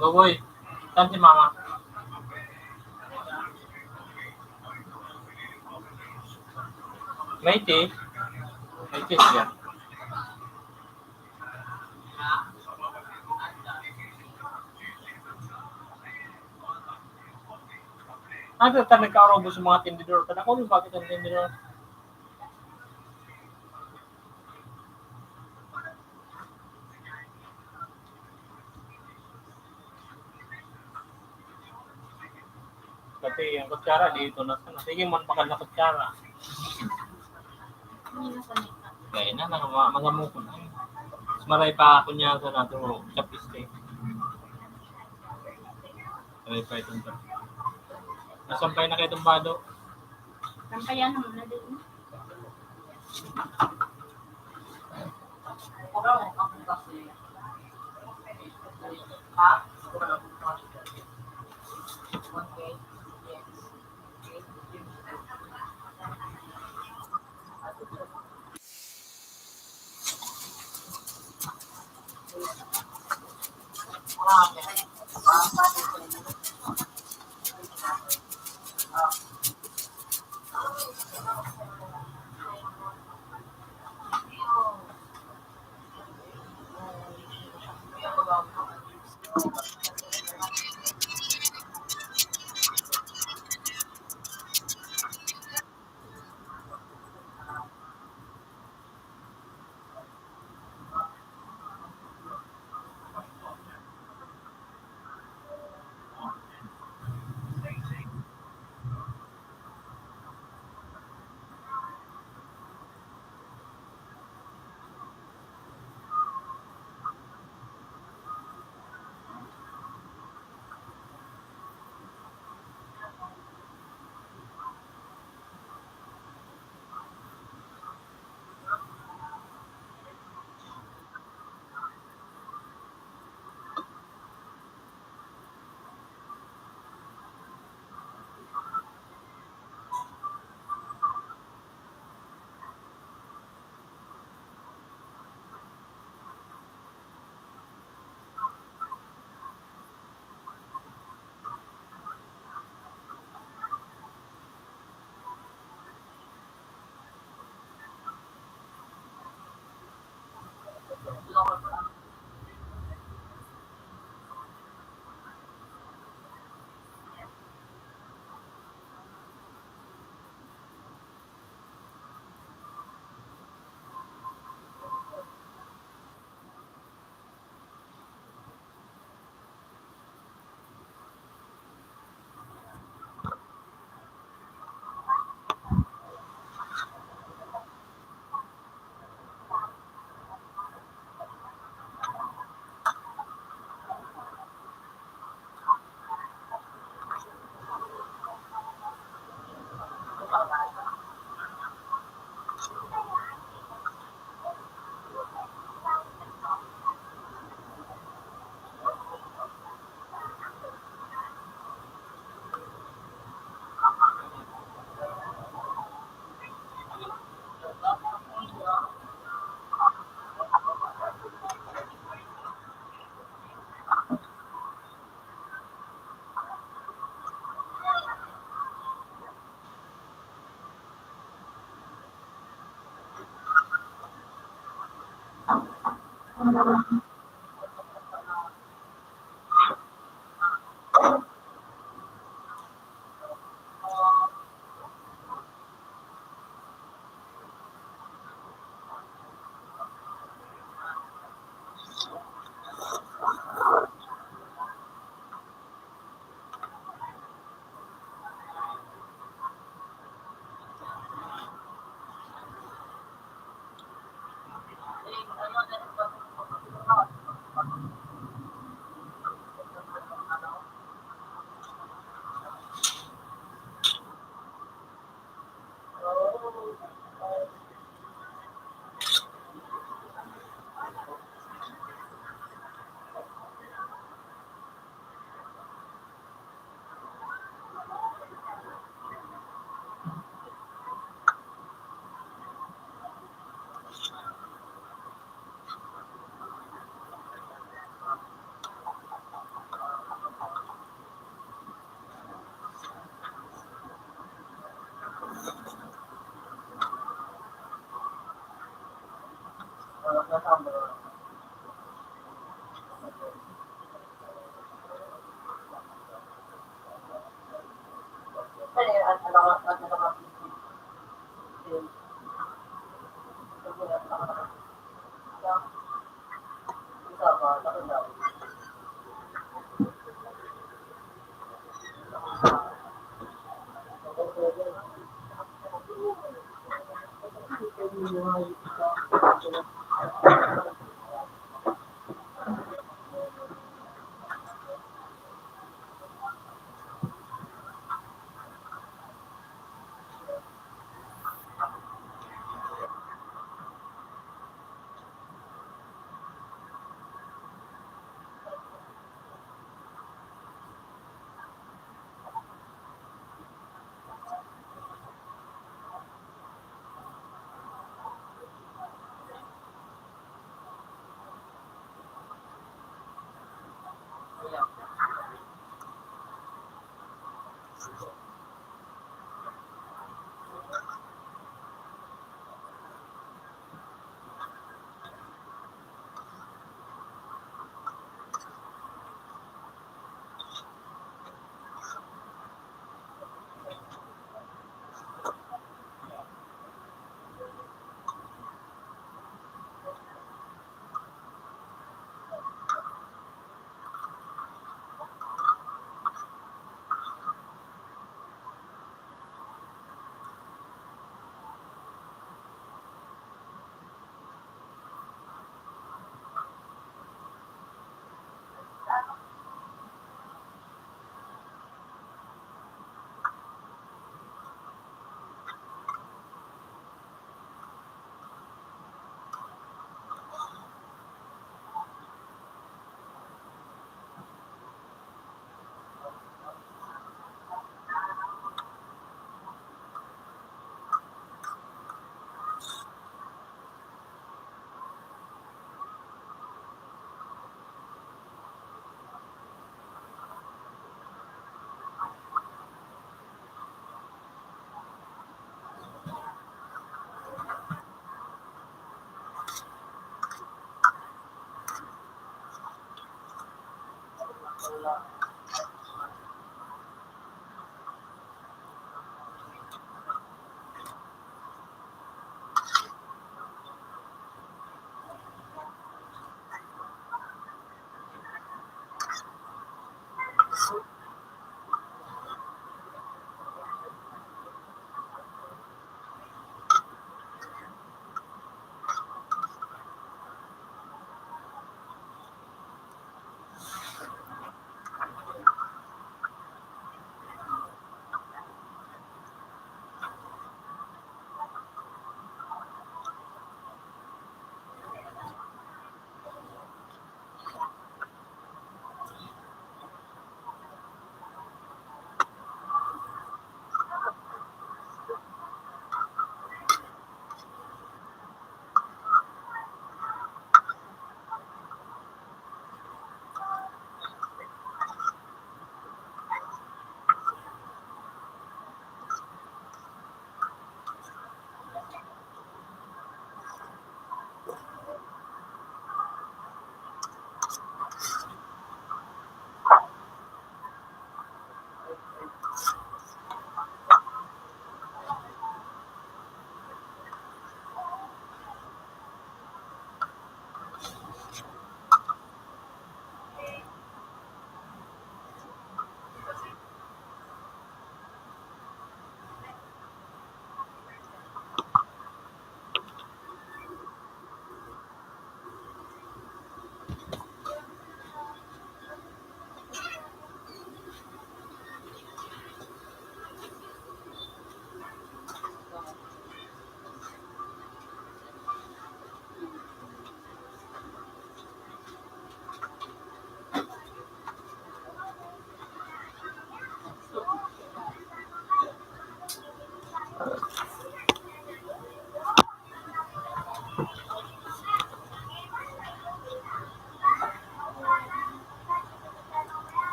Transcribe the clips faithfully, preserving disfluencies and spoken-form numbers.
Baboy, saan si mama? May tea? May tea siya. Ano ta nagkaroon sa mga tindidor? Kada ko bakit ang tindidor? Pati yung kutsara, dito na sana. Sige, man, bakal na kutsara. Kaya na, nang ma-, mangamukon. Mas maray pa ako niya sa nato, chopstick. Maray pa itong chopstick. Nasampay na kayo itong bado. Sampayan mo na din.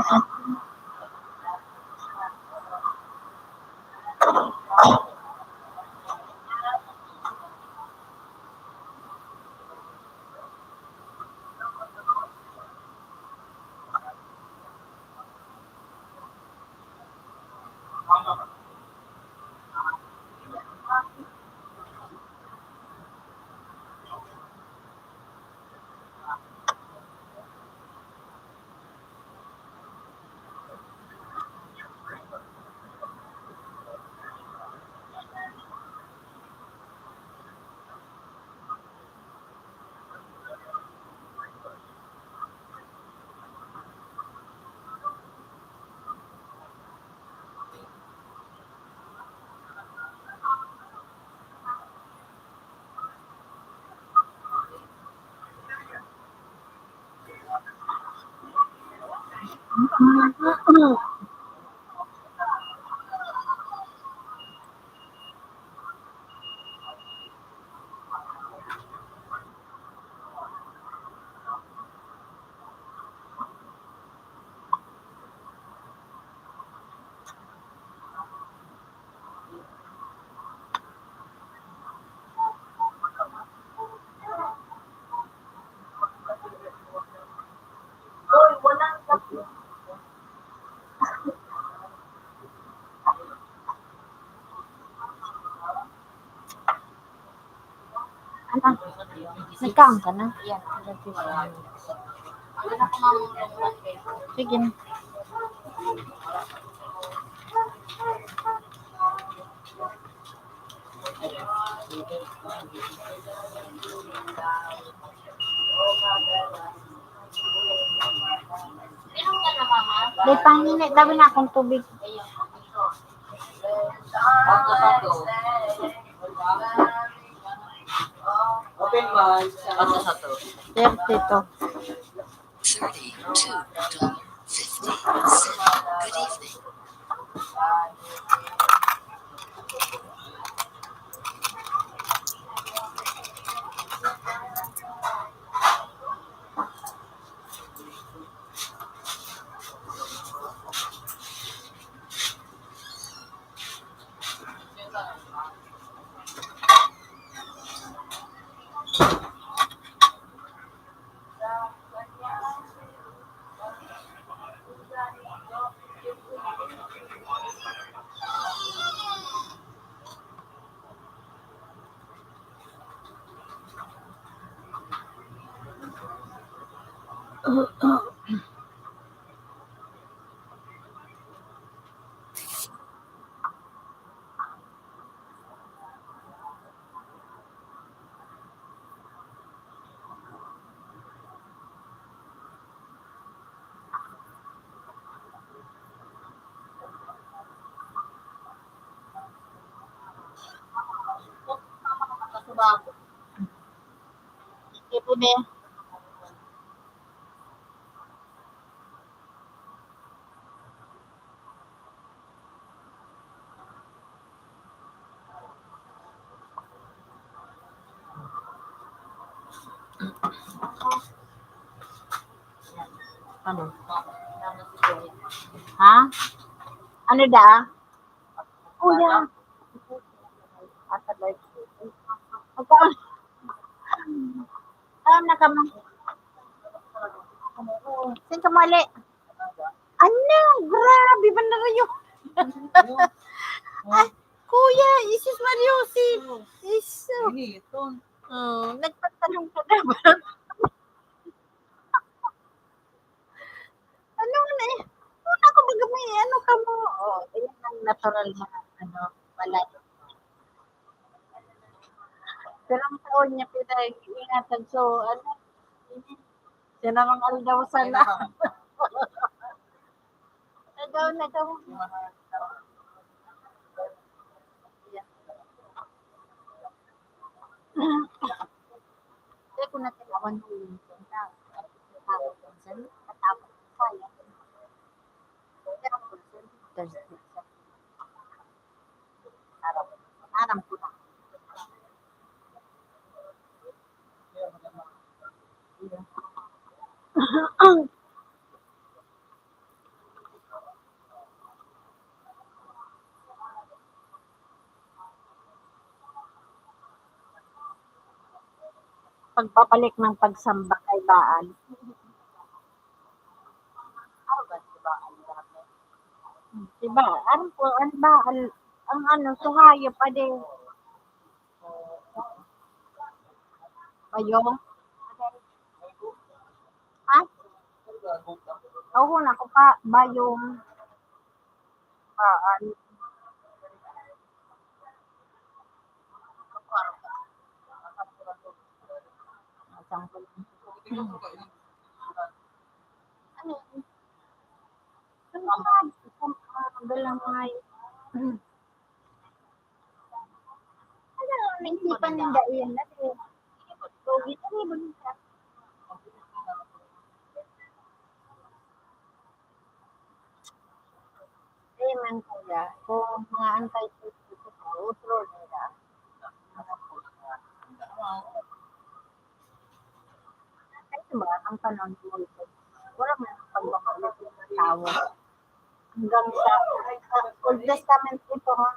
Ano? Nagkaon ka na? Sige na. Di, pangini, tabi na akong tubig. Open man. Ano sa to? Thirty-two. Thirty-two dollar fifty cent. Good evening. Ito na. Ano? Ha? Ano da? Kuya. Ata live. Magkaon. Kaon na kamo. Saan ka mali? Ano? Grabe, banarayo. Ay, kuya, Jesus Mario, si, Jesus. Oh, nagpantalon ka na ba? Ano na eh? Una ko baga may ano ka mo. Oh, ayan ang natural na ano, balat. Pero ang taon niya pinag-ingatan. So, ano, siya namang aldaw sana. Nagaw, nagaw. Kaya kung natinawan mo yung punta, tapos sa saya. Aram ko na. Pagbabalik ng pagsamba kay Baal. Diba? Aram ko, ang Baal, ang ano, suhayo pa din. Bayong? Ha? Oo, naku pa, bayong. Baal. Ano? Ang mga, ang mga galang mga, ano, naisipan ninda iyan na rin. Pogi na rin, bonita. Di man, kuya, kung mga anti-Kristo ka, utro nila. Kaya ba, ang panahon ni Moises, wala man ang pagbakal ng tawo. Hanggang sa, sa Old Testament ito, ha?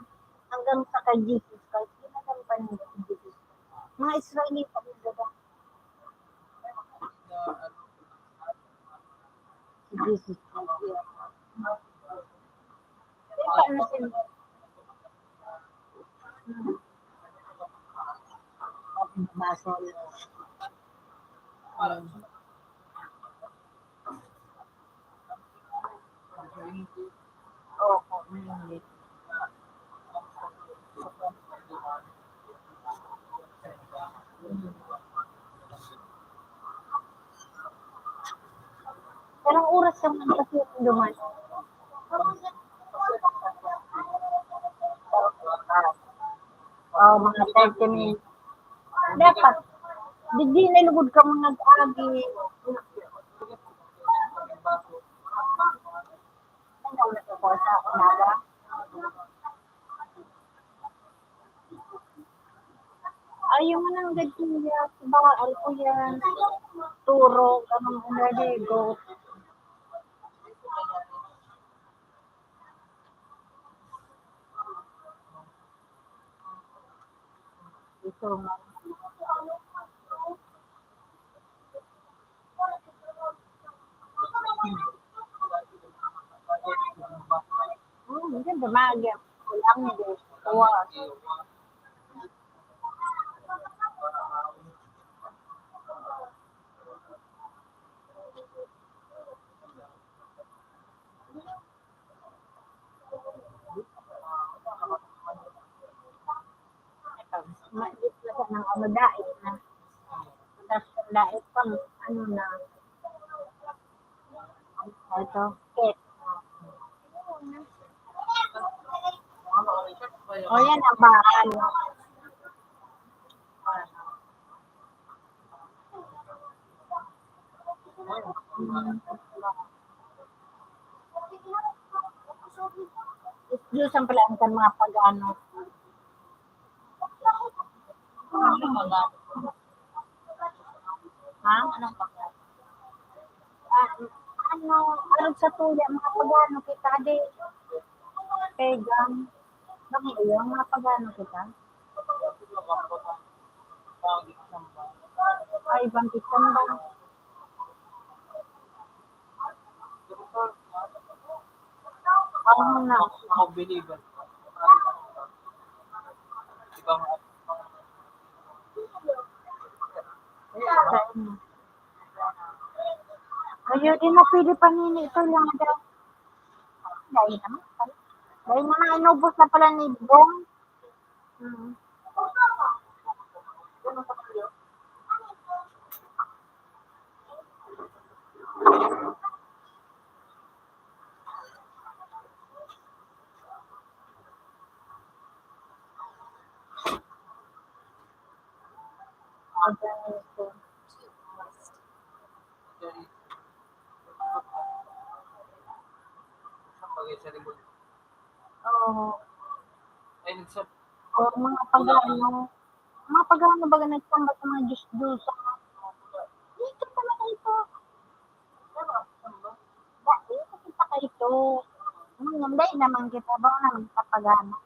Hanggang sa kay Jesus Christ, ginagampan nila si Jesus Christ. Mga Israelita, di ba? Si Jesus Christ, yeah. Kaya ano sila? Hmm. Basol. Hmm. Opo, mainit. Pero ang oras naman kasi yung duman. Oh, mga thirty minutes. Dapat, digdi na lugod kamo nag-agi. Ano na po sa umaga? Ayaw mo nang ganyan, kuya. Baal ko yan. Turog, anong naligo. Ito nga. Hmm, hindi ba, maaga. Kulang din. Kuha. Malit na siya ng ano, dait na. Tapos ang dait pang ano na. Ito, cake. O, yan ang bakal. Diyos ang pala ang kan mga pagano. Ha? Anong pagano? Ah, ano, arog sa tuya, mga pagano kita, di. Pegang. Bakit yun? Mga pagano kita? Ay, ibang kitang ba? Ano na? Ako believer. Ibang Ayun, di na pwede panini ito lang daw. Dahil naman. Dahil naman, inubos na pala ni Bong. Hmm. Oo. O, mga pagano, mga pagano baga nagsambat sa mga Diyos-Diyosan. Dito pala kayo po. Dito kita kayo po. Hmm, hindi naman kita ba naman papagano.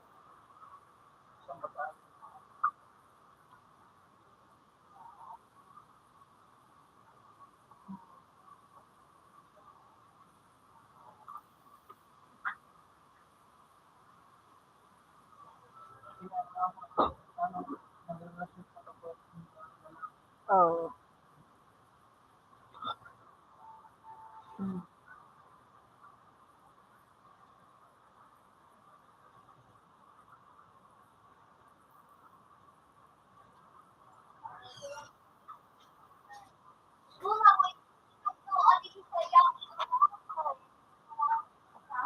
Oo. Hmm.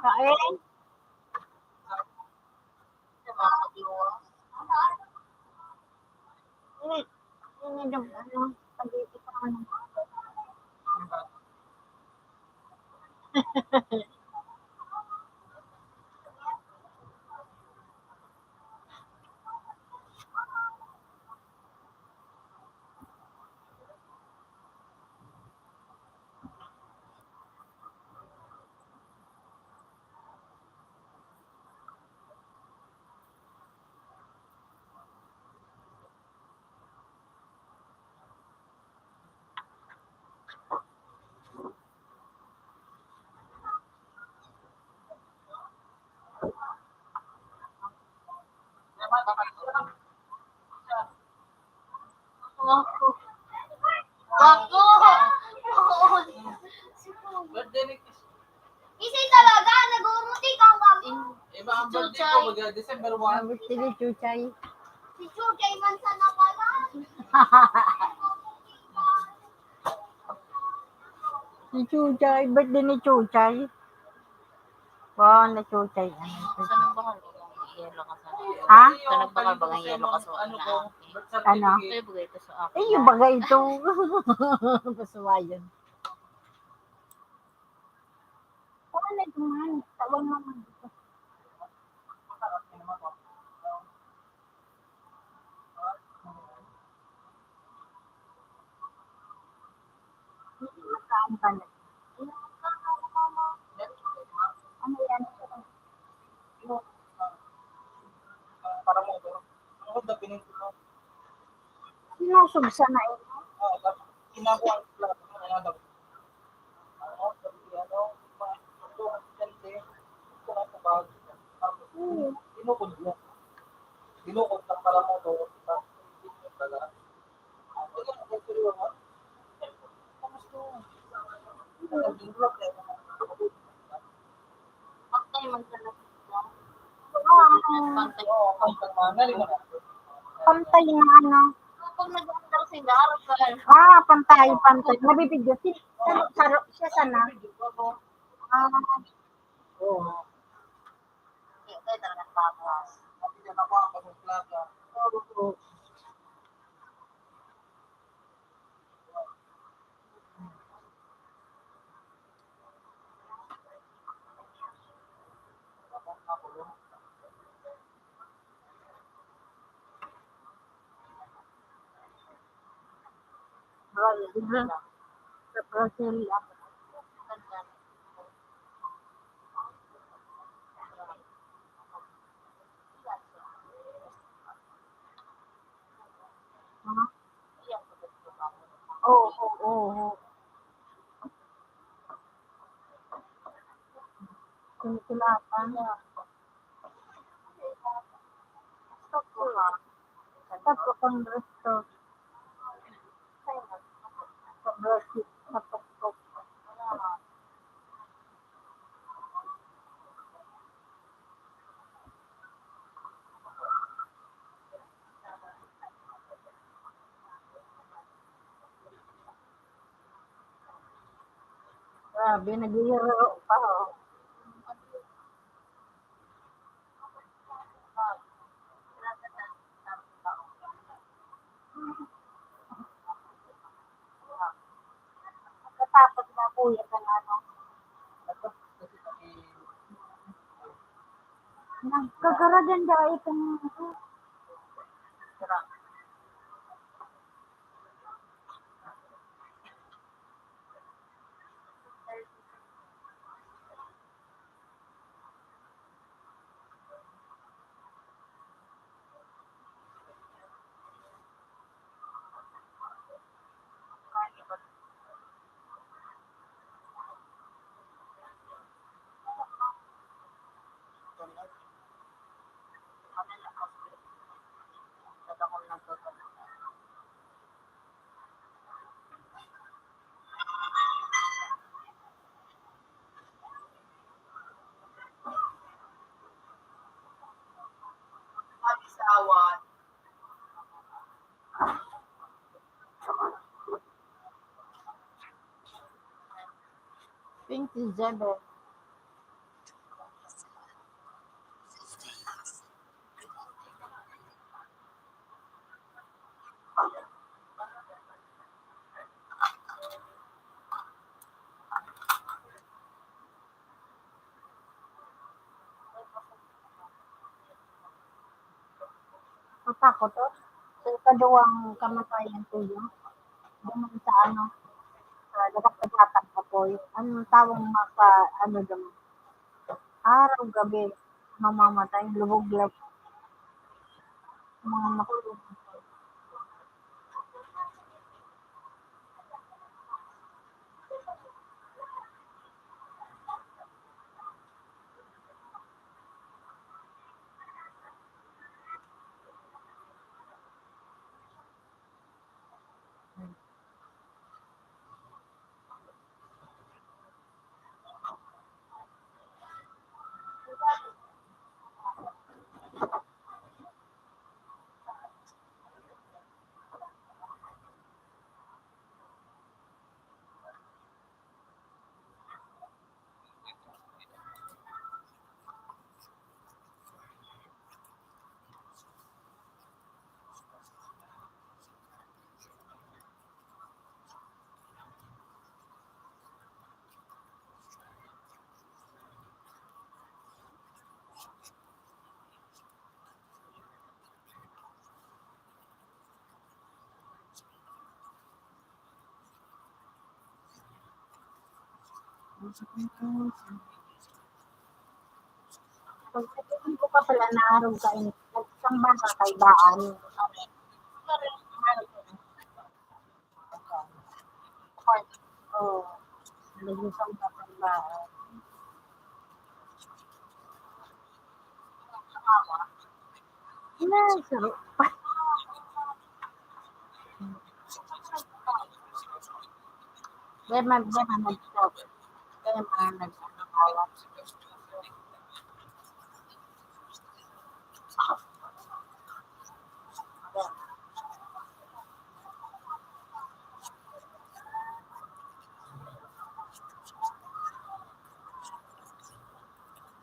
Kain? Hmm. Yun yung ano, pag-ibig ko naman. Wako. Wako. Birthday ni Kasi talaga, nag-uuruti ka ang bago. Iba ang birthday ko, Chuchay. Baga December one. Ang birthday ni Chuchay. Si Chuchay man sana pala. Si Chuchay, birthday ni Chuchay. Wow, na Chuchay. Ano? Saan ang bahal ko? Yelo ka sa Ha? Saan ang bahal ba ng yelo ka sa Ano ko, birth certificate. Ano? Ay, bagay ito sa akin. Ay, yung bagay ito. Pasuwayan. Wala naman. Tawag naman dito. Hindi magkain ka na. Ano yan? Para mo, ano ba pinag-, Sinusog sa na eh. Kinabuhan ko lang, ano, ano, mga, ano, ano, ano, ano, ano, ano, Dinukod mo. Dinukod ka para mo to. Pantay man talaga. Pantay. Pantay na ano. Kapag nag-aandar sila, harap ka. Ah, pantay, pantay. Nabibigyan. Si-, saro, saro siya sana. Ah. Oo. Hindi, talagang tapos. Hindi na ako ang pagsuplaka. Oo. Brazil. Sa Brazil ako. Oo, oo, oo. Kinikilapan. Tapos, ang resto. Sa Brazil, sa Brazil. Grabe, naghihiro pa, oh. Katapos na po yan ng ano. Nagkagaragan daw itong Twenty-seven. Matakot, oh. So, ikaduwang kamatayan ko yun. Duman sa ano, sa dapat-dapatan ko po. Ang tawong maka, ano, duman. Araw, gabi, mamamatay, lubog-lubog. Mga makulog. Pagdating ko pa pala na araw kain, nagsamba ka kay Daan. Oo. Nagsamba ka kay Daan. Ay, saro. Di man, di man nag-stop. Di man nag-,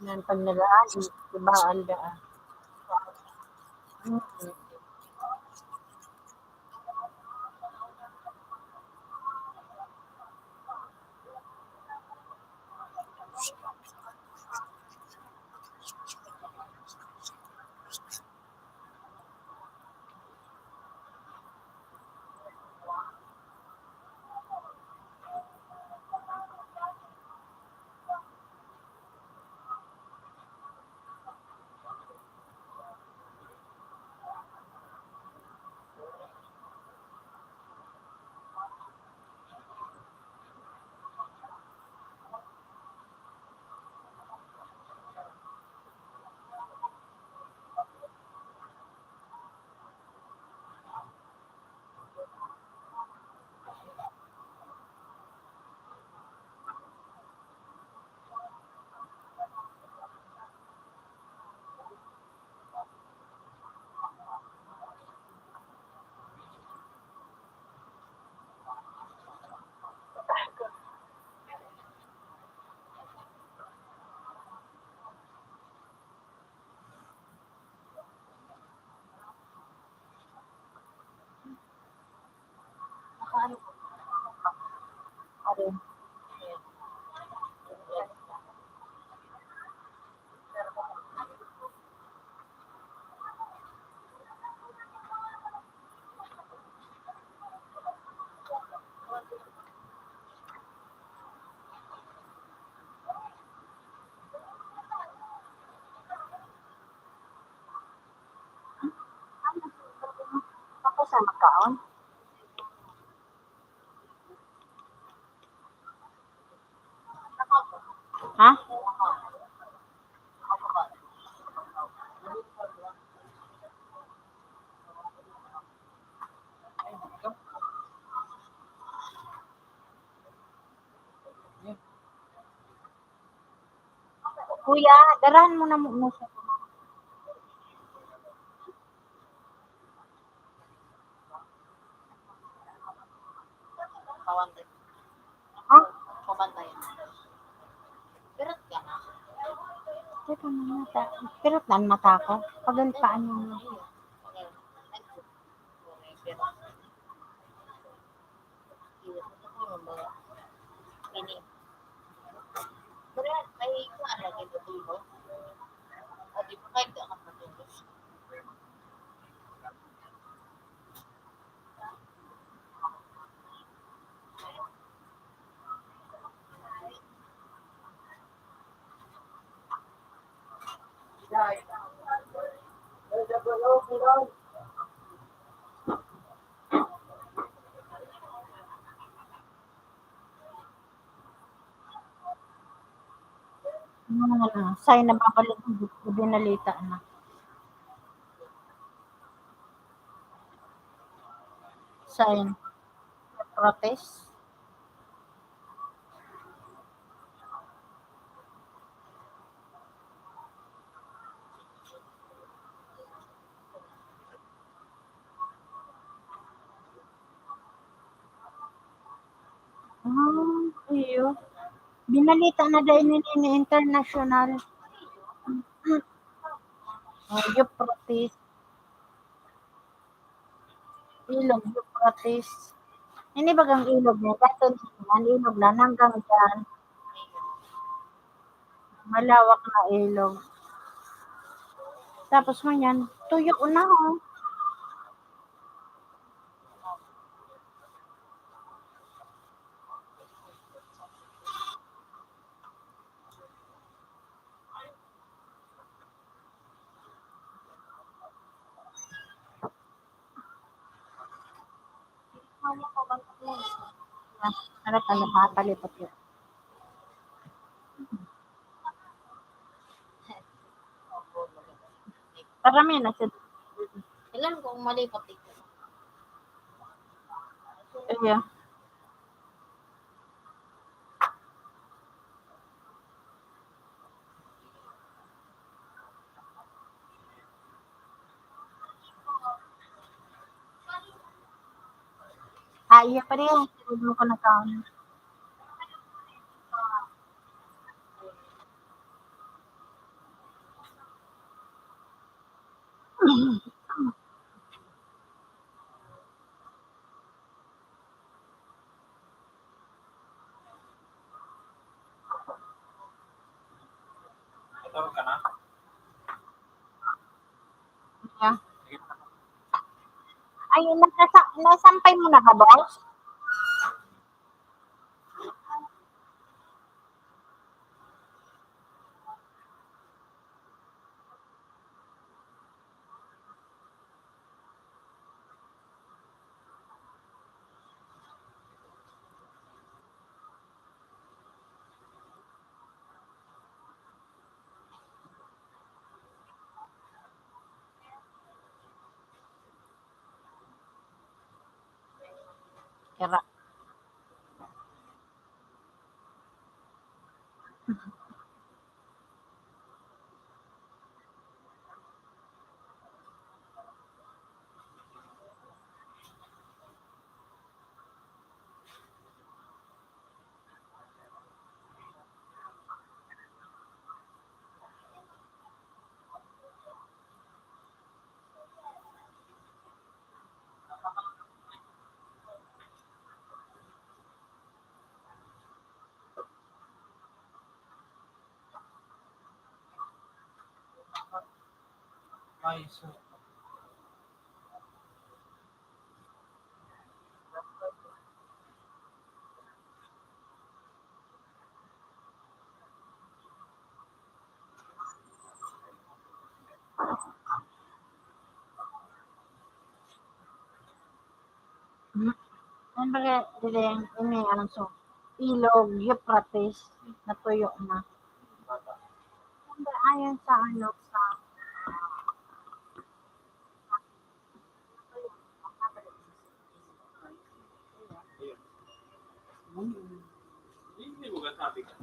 Yan, pag nagaan, iba ang daan. Mm. Ako sa makaon. Ha? Kuya, darahan mo na mo, mo siya. Kawan din. Ha? Kawan na yan. Pero tan mata ko, pagal pa ano. Ano na, sign na babalik, binalita na. Sign. Protest. Ah, iyo. Binalita na dai ni, ni international. Oh, Euphrates. Ilog, Euphrates. Ini bagang ilog niya, dati niya, ilog lang hanggang dyan. Malawak na ilog. Tapos ngunyan, tuyo na, oh. Ano pa, napapalipot yun. Parami na siya. Kailan kung malipot ito? Iya. Ah, iya pa rin. Sunod mo ko na taon. Motor ka na? Yeah. Ay, nasa, nasampay mo na ba, boss? Kara. Ay, so, Kumbaga, dili, ini, ano, so, ilog, Euphrates, natuyo na. Kumbaga, ayon sa, ano, sa, Hindi mo kasabi ka.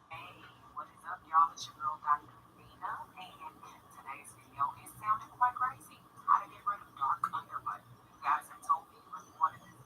Hey, what is up, y'all? It's your girl, Doctor Nina, and today's video is sounding quite crazy. How to get rid of dark underbutt. You guys have told me you really wanted this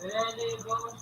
Thank you, Lord.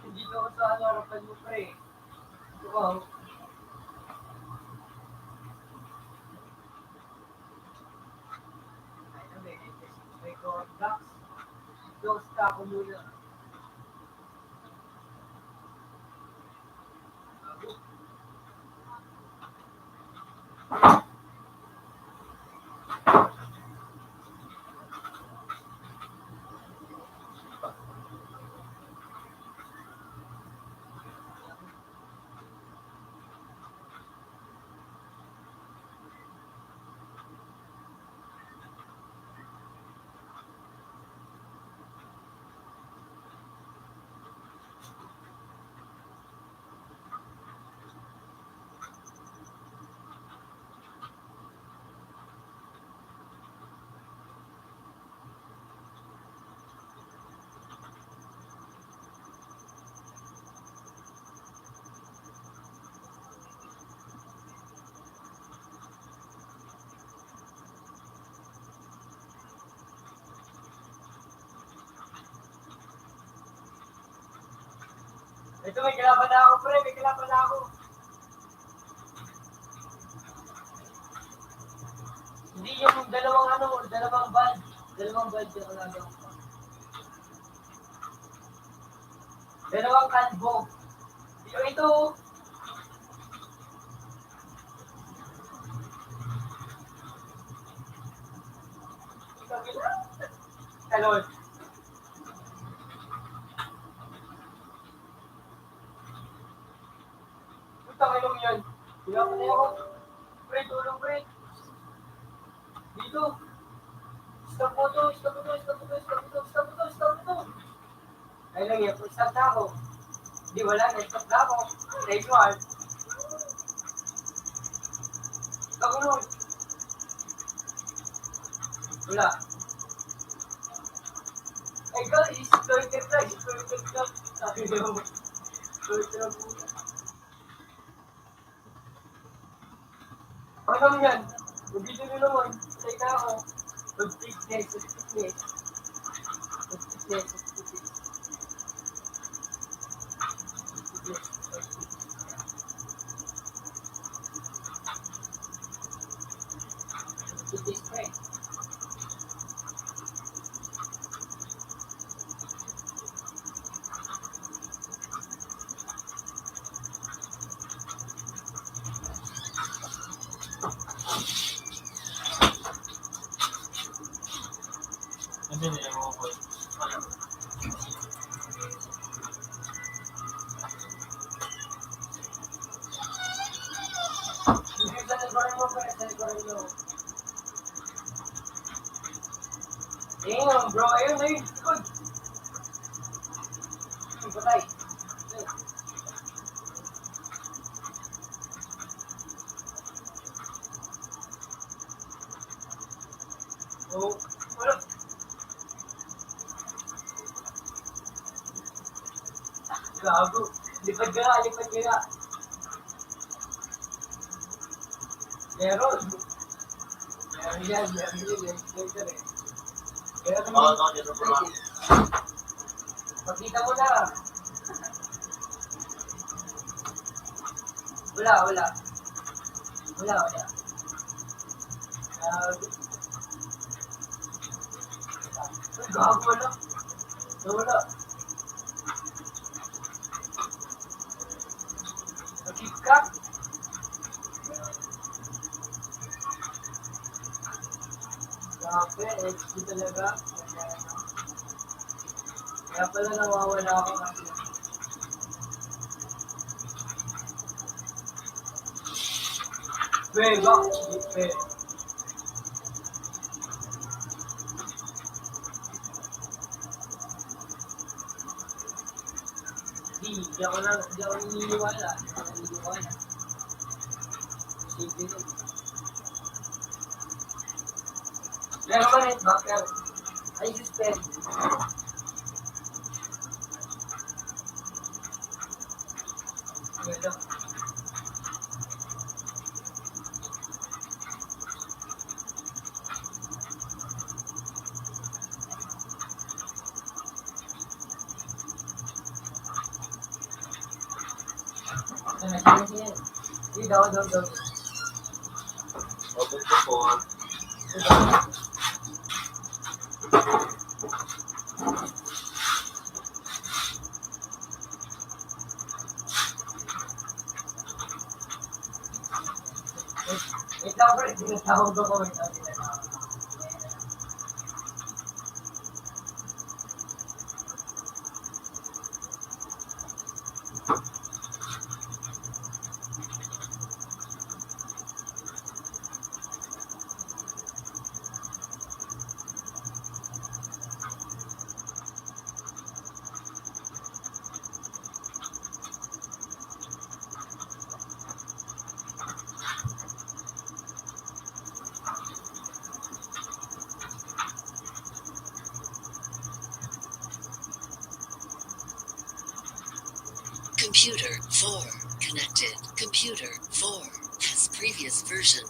Dito ako sa ano, harapan mo, pre. Ito, oh. Ay, ano, may, may Cornflakes. Diyos ka ako muna. Ito, may kalaban na ako, pre. May kalaban na ako. Hindi, yung dalawang ano, dalawang band. Dalawang band yung kalaban ko. Dalawang kalbo. Yung ito, Hello. Putang ina mo yan. Pinapatay ako. Pre, tulong, pre. Dito. Stop mo to, stop mo to, stop mo to, stop mo to, stop mo to, stop mo to. Ay lang yan, kung stop na ako. Di, wala na, stop na ako. Thank you, Lord. Stop mo. Wala. Ay, ikaw, exploiter ka, exploiter ka. Sabi niyo, exploiter ang puta. Ano yan? Nandito na naman. Patay na ako. Mag-fitness, mag-fitness. Mag-fitness, mag-fitness. Mag-fitness, mag-fitness. Mag-fitness, pre. Damn, bro. Ayun, ayun. Good. Ayun, patay. Ayun. Oh, wala. Gago. Lipad ka nga, lipad ka nga. Meron. Meron yan, meron yan, meron yan, eh. Meron. Pakita mo na. Wala, wala. Wala, wala. Ah, ay, gago, wala. Nawala. Ka? Grabe, H D talaga. Kaya pala nawawala ako kasi. Pwede ba? Pwede. Di, di ako na, di ako naniniwala. Di ako naniniwala. Posible yun. Meron ba rin ba? Pero, ay, suspend. Meron. Open ko po. Wait lang, pre. Tinatawag ako. Wait lang, tinatawag ako. Computer four connected. Computer four has previous version.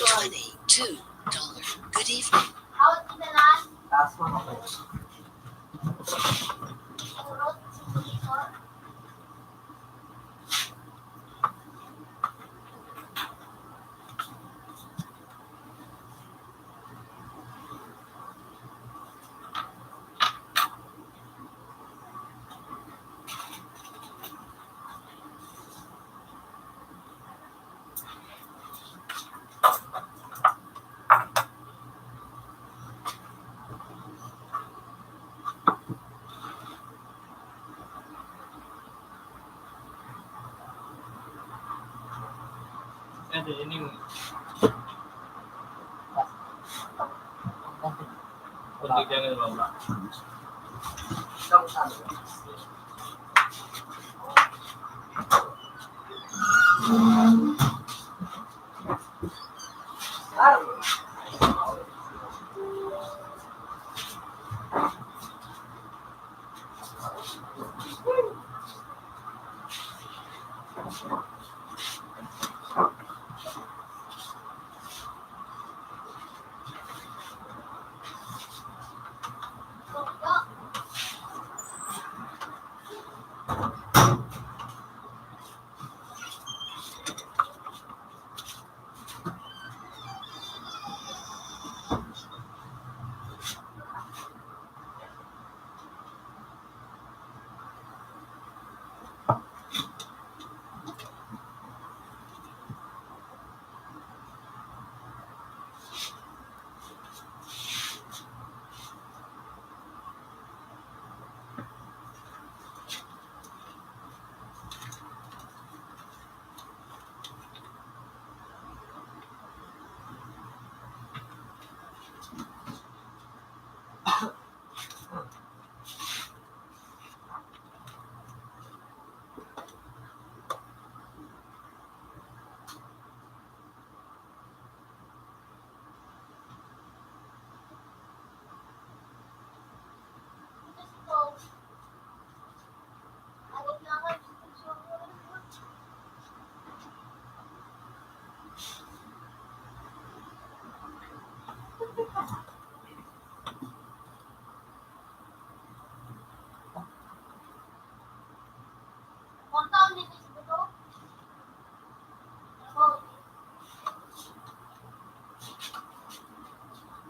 Twenty-two dollars. Good evening. Taas mo ako. Pwede, anyway.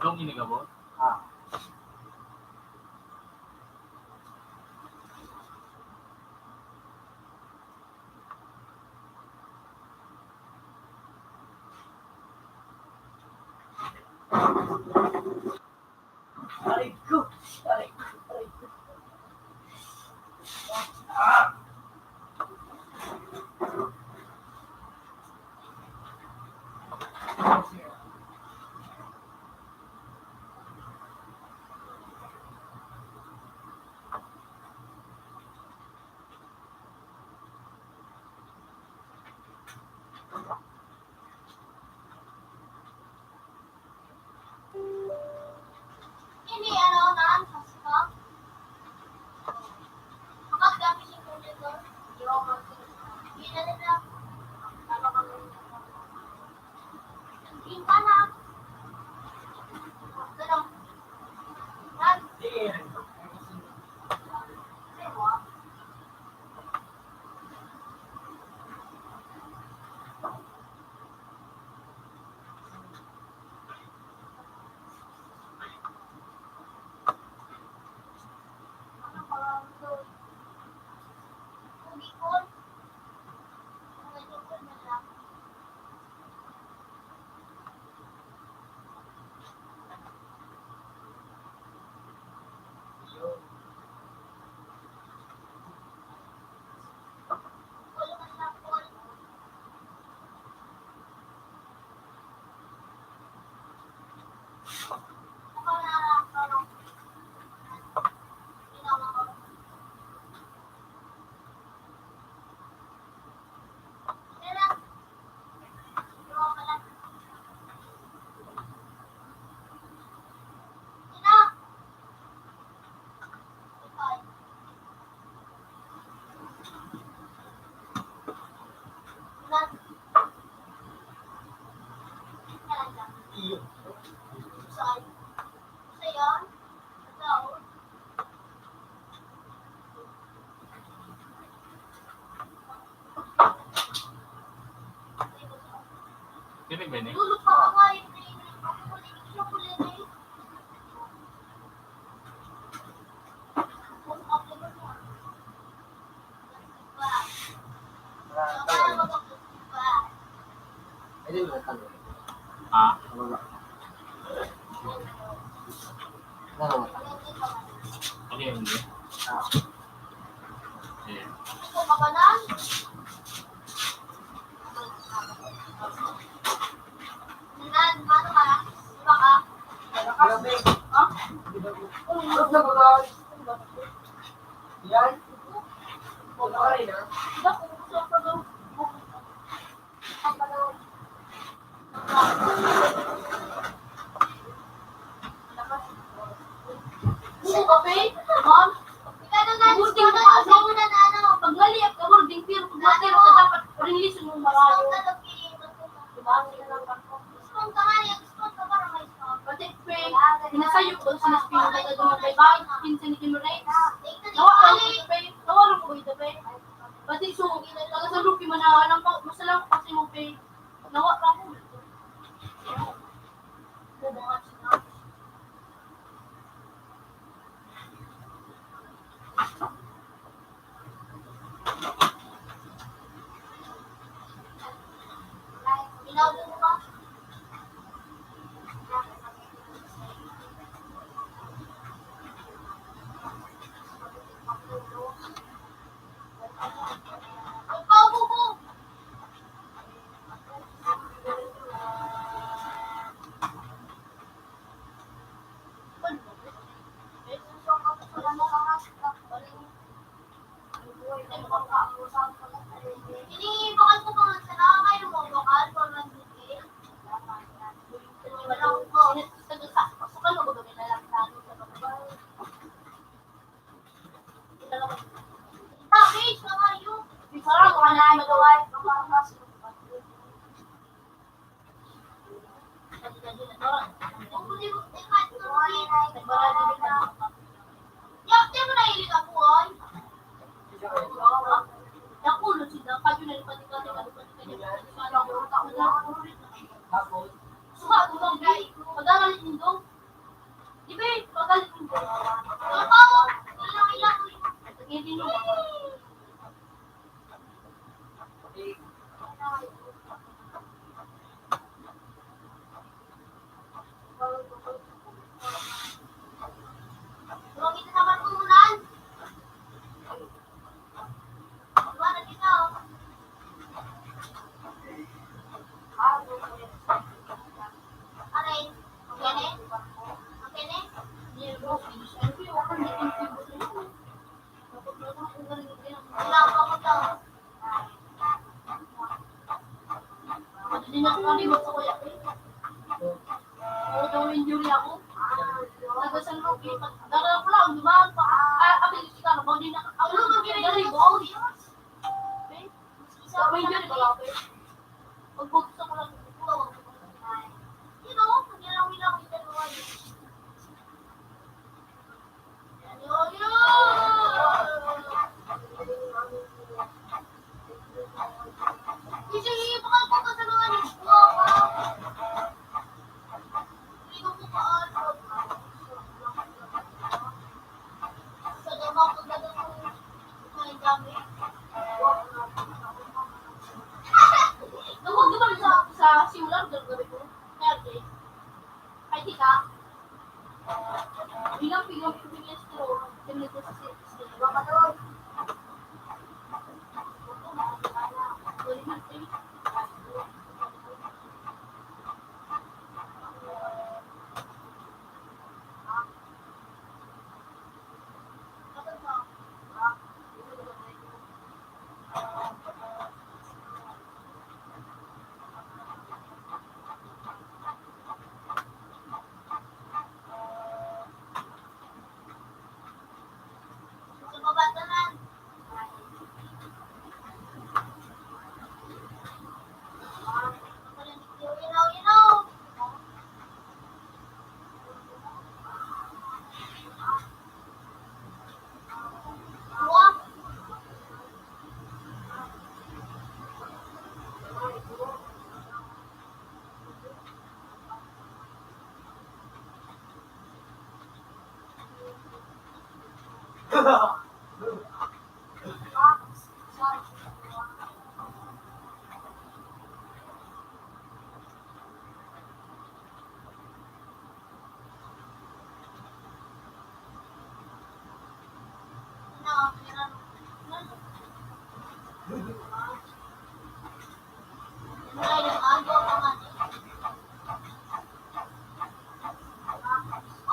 Dong ini gabon? Ah. Aray ko! Aray ko! Aray ko! Ah! Ini ano nan, sa sika? Makat kami sa computer. Hindi na nila. Ano kami? Hindi ka na. Ganun. Nan. Sige. Sige mo. Kini ba ni? Ah. Ano yun? Ah. Ayan. Gusto ka, Pe? Ma'am? Boarding ka, ano? Pag mali ka, boarding, pero pag matiro ka, dapat rinlisan mong marayo. Diba? Pati, Pe, sinasayop ko, sinaspino ka, daw, Pe, bakit pinsan ni Kim Rex? Nawa lang ko ito, Pe. Nawa lang ko ito, Pe. Pati, so, taga San Roque man na, alam ko, masalamat kasi mo, Pe. Nawa lang ko ito. Hindi na ako nalibot sa kuya ko. Oo, daw injury ako. Taga San Roque. Dara ko lang, dumaan pa. Ah, apil kita, bago din na. Ako lang ang ginagawa ko. Sa may injury ko lang, eh. Pagbuto sa kulang. Yun, oh, pag nilaw-ilaw, ito naman. Sa simula, gagawin ko. Ay, tika. Bilang pinag-, pinag-,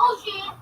Oh, shit!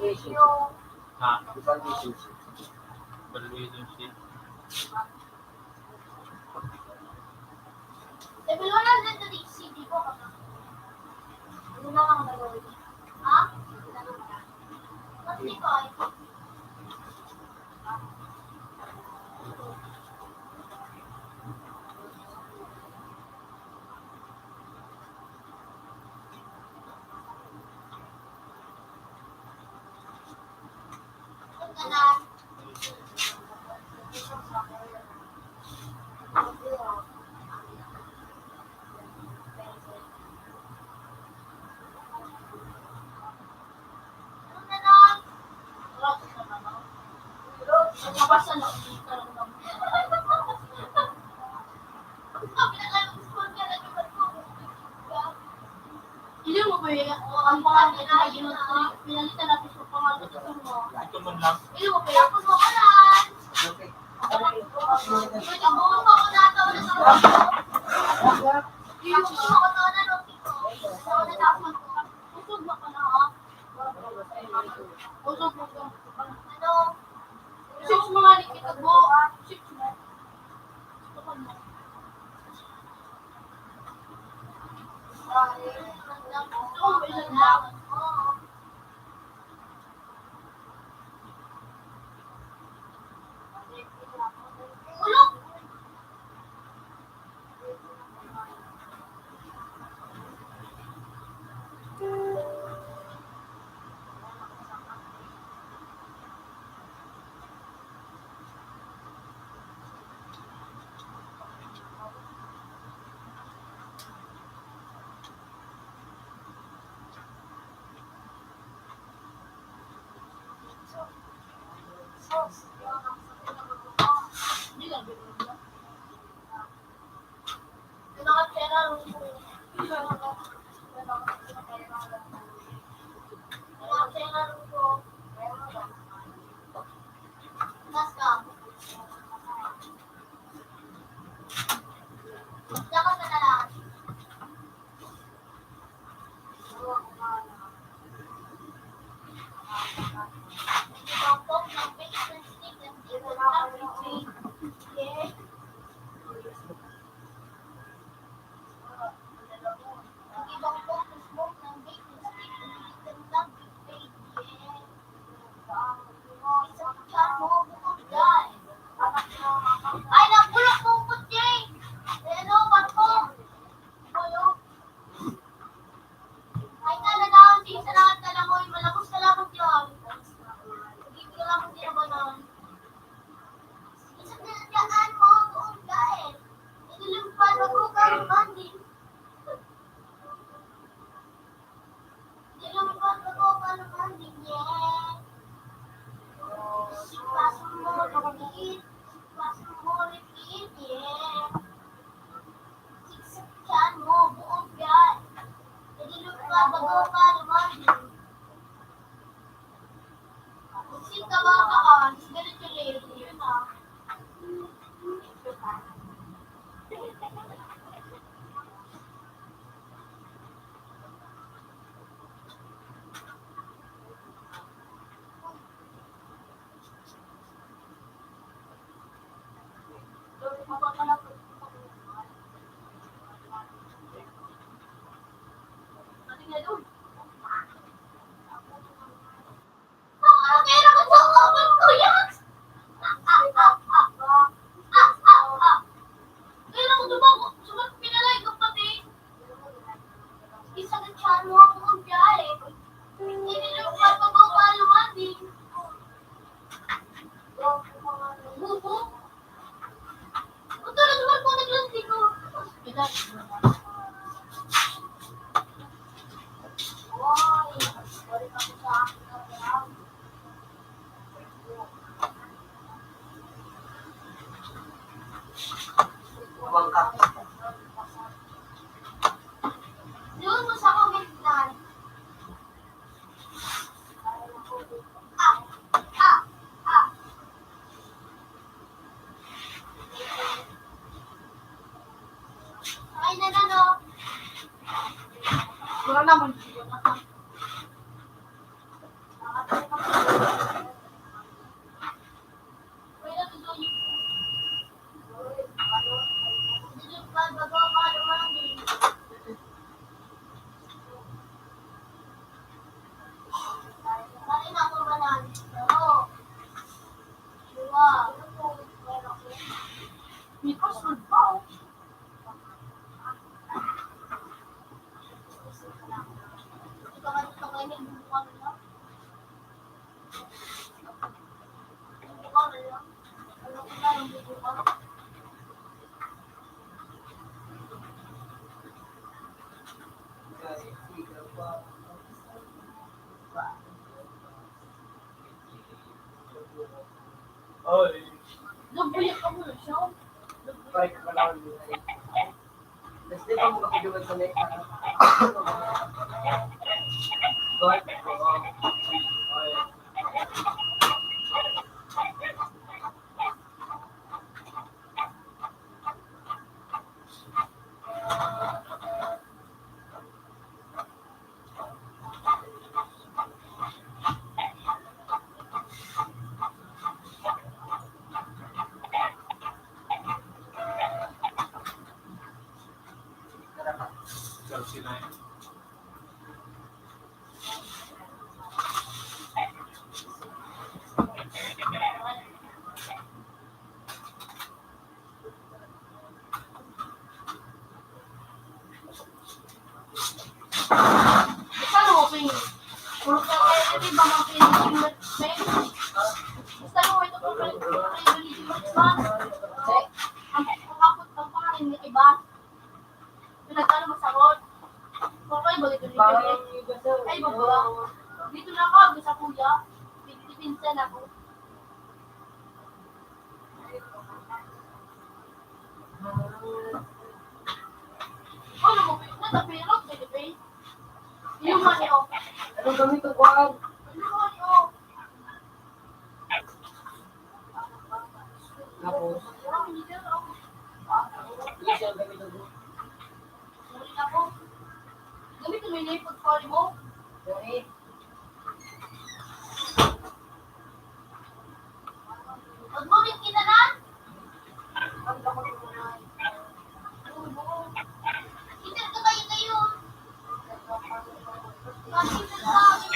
Ha? Evaluation sheet. Evaluation sheet. Hindi mo ba yan? Ang pangalan na yun, pinalitan natin sa pangalan ko mo. Ito man lang. Hindi mo ba yan? Kung makalan. Ito mo, kung natawa na sa mga. Hindi mo ba ako na, ano, ito? Ako na dapat. Busog na ka na, ha? Busog na ka. Ano? Six mo nga, Nikita, bo. Six mo. Ay, nagpulok po po, Jay! Hello, Marco! Hello! Ay, talaga, ang tingin sa lahat na lang, oy, malabos ka lang, John. Hindi ka lang, hindi ka ba nun? Isang nilagaan mo, buong dahil. Inilimpan mo ko, kang Mandy. Inilimpan mo ko, kang Mandy, yeah. Sipasok mo, repeat. Sipasok mo, repeat, yeah. Siksakan mo, buong yan. Inilimpan mo ko, kang Mandy. Sing ka ba ka, ah? Ganito, lady. Yun, ah. Ang pera ko sa open ko yan! Ah, ah, ah, ah. Ah, ah, ah. Pera ko, diba, sumat pinalay ko pati. Isa ka tiyan mo ako ang biyahe. Hindi nila magpapapalo, Mandy. Bubo. Doon mo sa comment na. Ah, ah, ah. Ay, na, na, no. Wala naman. Nagbuyak ka muna siya. Nagbuyak. Tapos di ba mo kapiduman sa may Basta no, okay. Puro ka, eh, di ba, mga pinag-, basta no, ito po, ang, ang, ang, ang pangalan ni iba. Pinagkano mo sa road? Kung kayo ba dito dito, eh? Ay, baba. Dito na ako, sa kuya. Pinsan ako. Ano mo, pinsan, sa pirot, dito, eh. Yung mani, oh. Anong gamit ko, Juan? Yung mani, oh. Tapos, yung siya ang gamit ko. Gamit mo yung ipag-follow mo? Sorry. Magmamit kita na? Kita ka kayo kayo. Bakit ka kayo?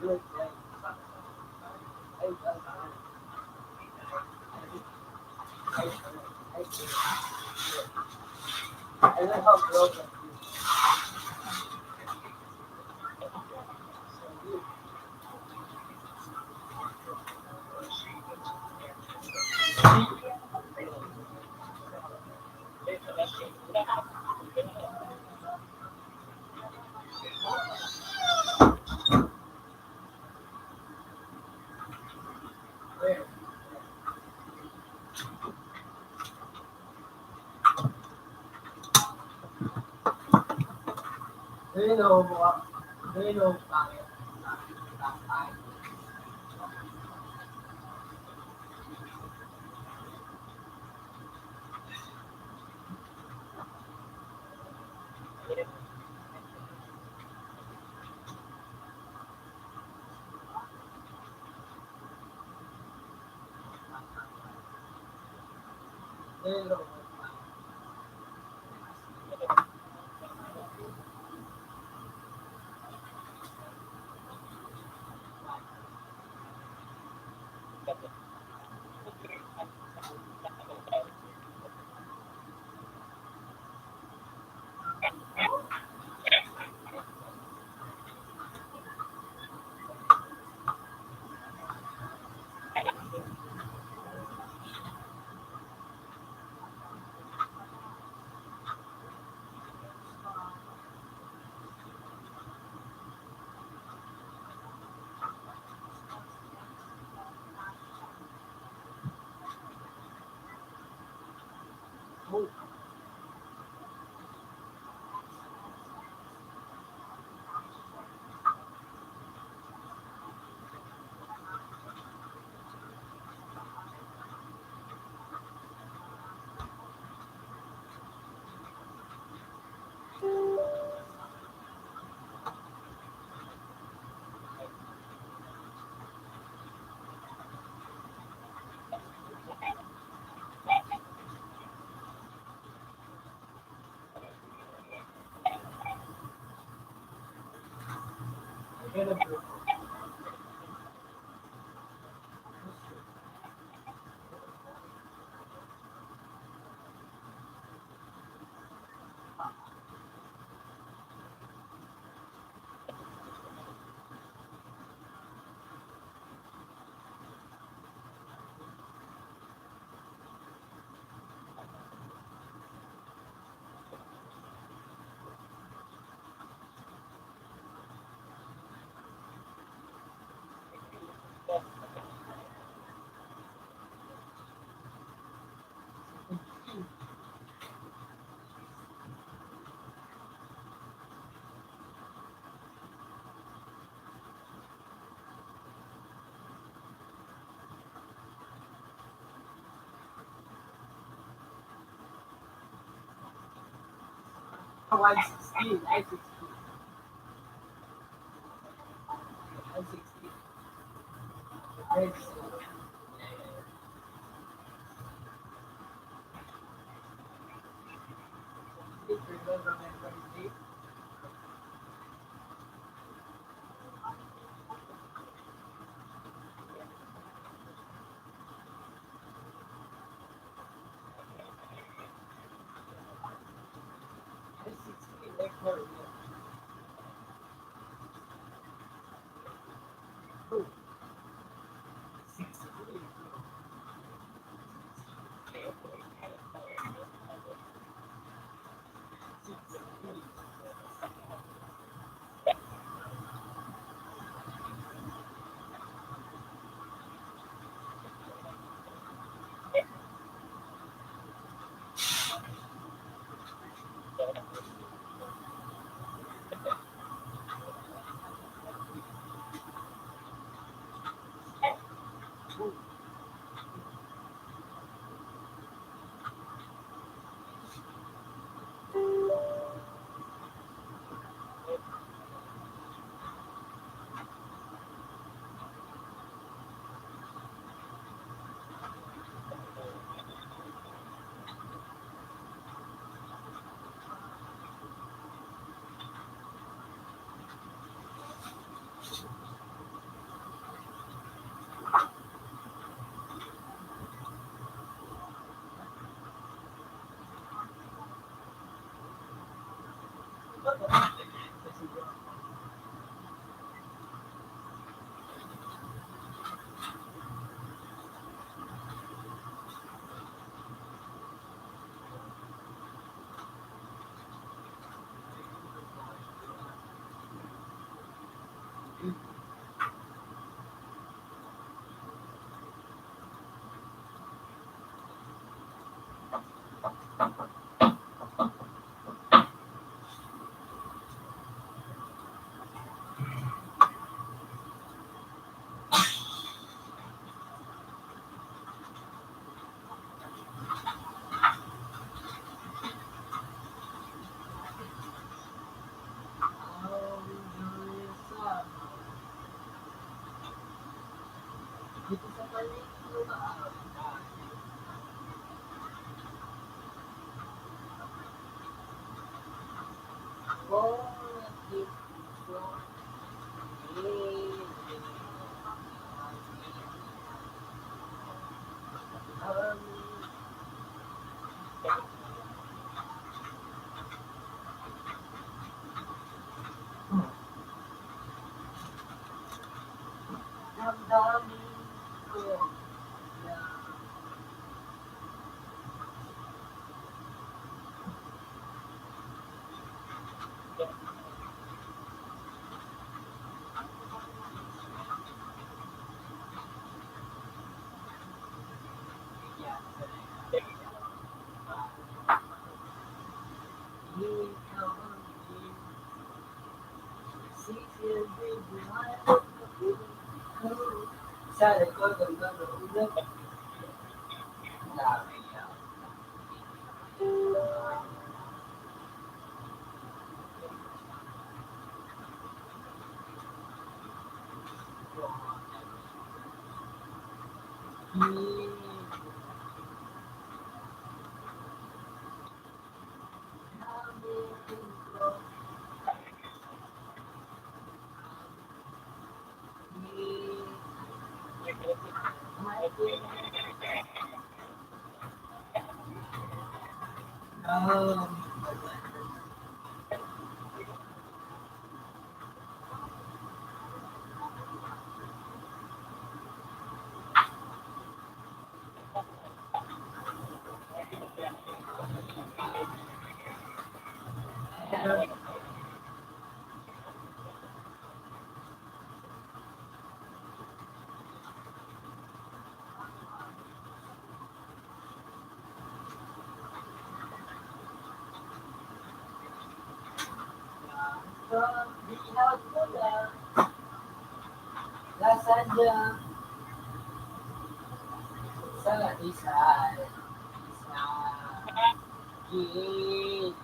One sixteen, I sixteen. I sixteen. Yes. Please remember my birthday. Dito sa paligid mo, maaari ka. Born again. Damdamin ko na Sa likod ng mga ulo. Lasagna. Sa isa, isa. Gin.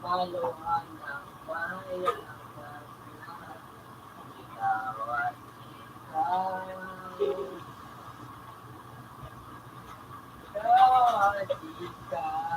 Halohan ng mayabas na itawad ikaw. Itawad ikaw.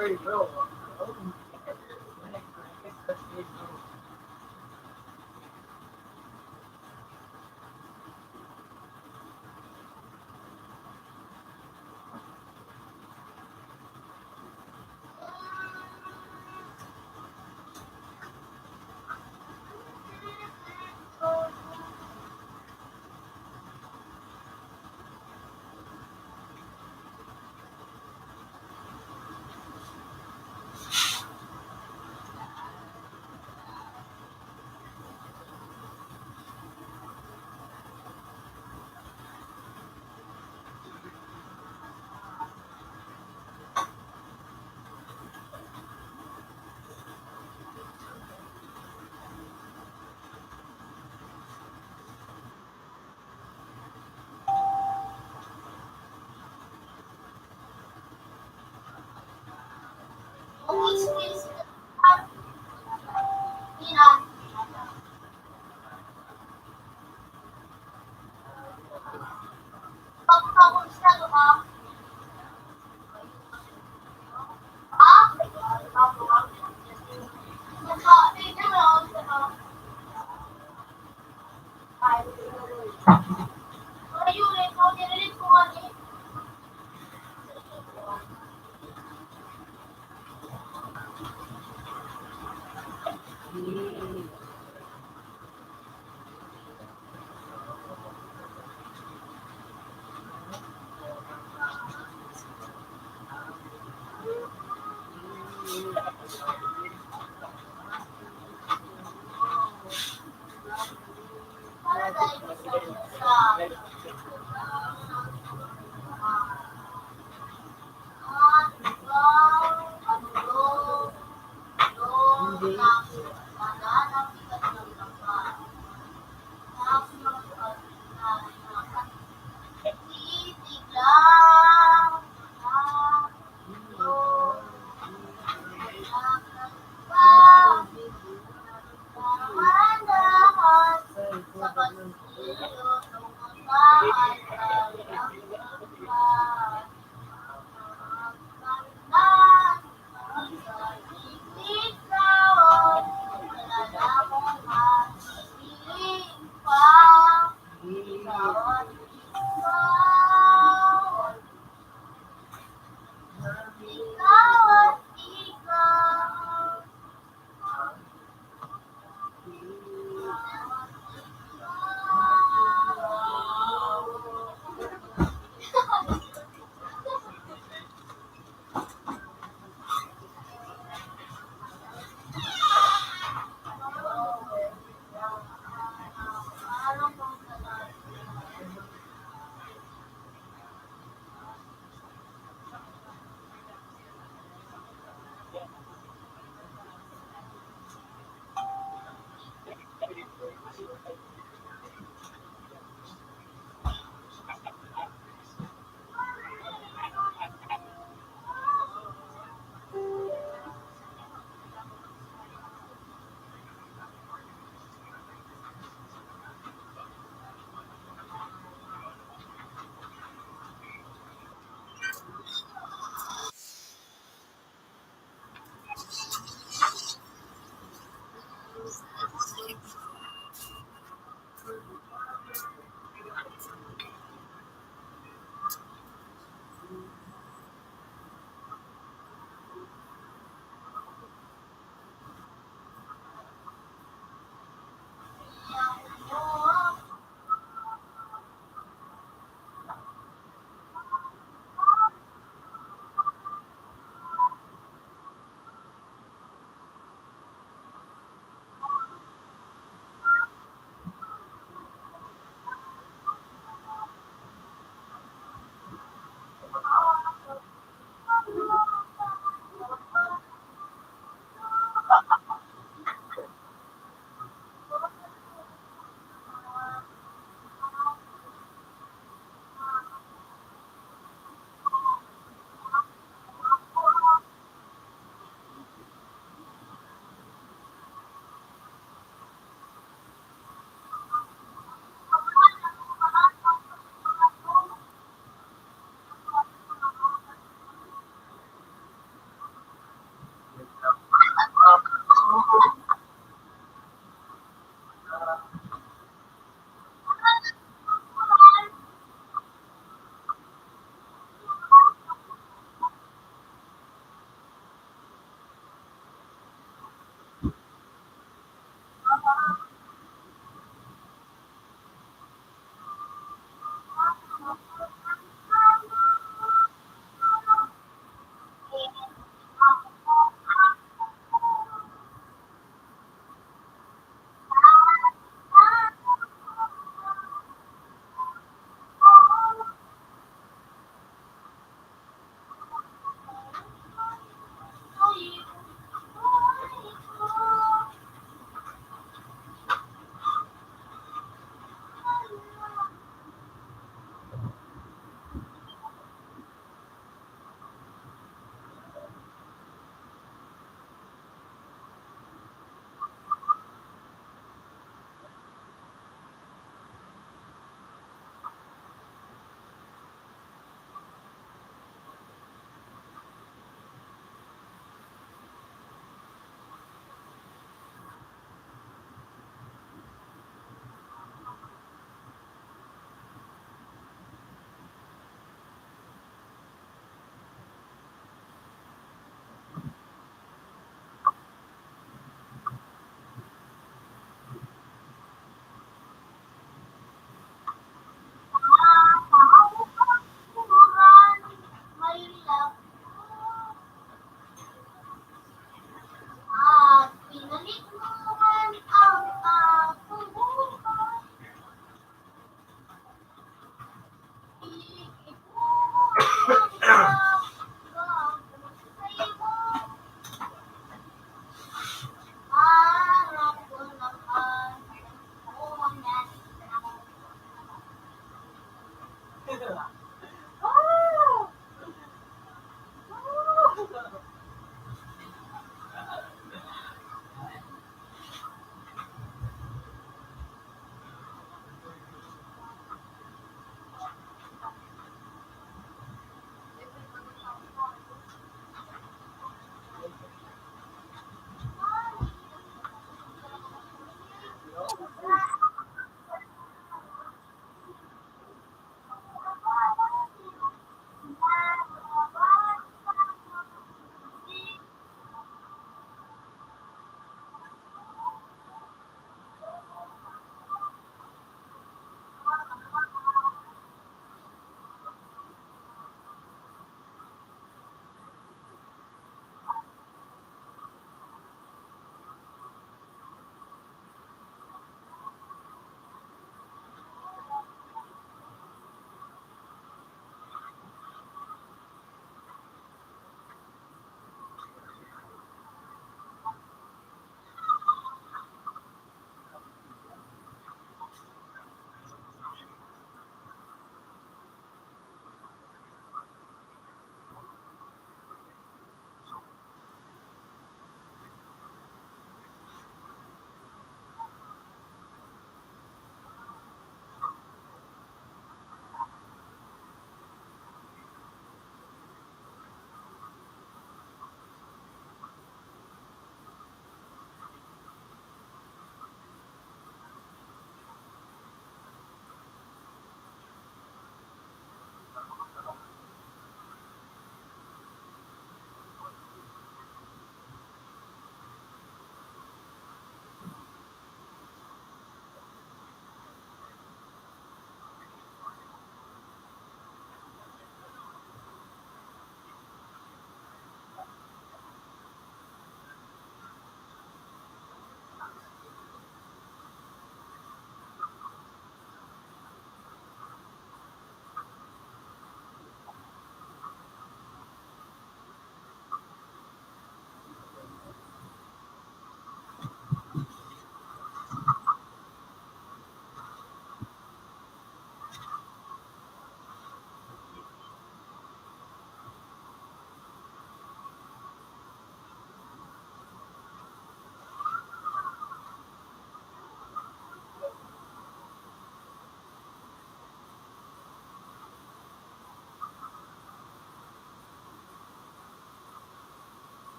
Ikaw. Ikaw.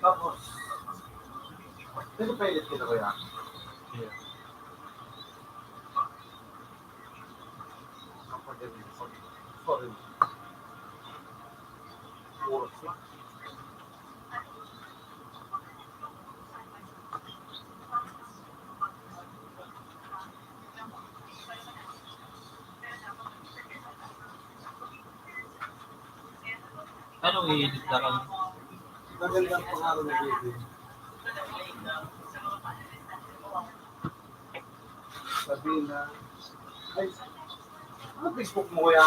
Tapos, nagpapainit ka na, kuya? Yeah. Sorry. Oras na. Anong i-edit na kami? Magandang pangalan na video. Sabi na, ay, ano Facebook mo, kuya?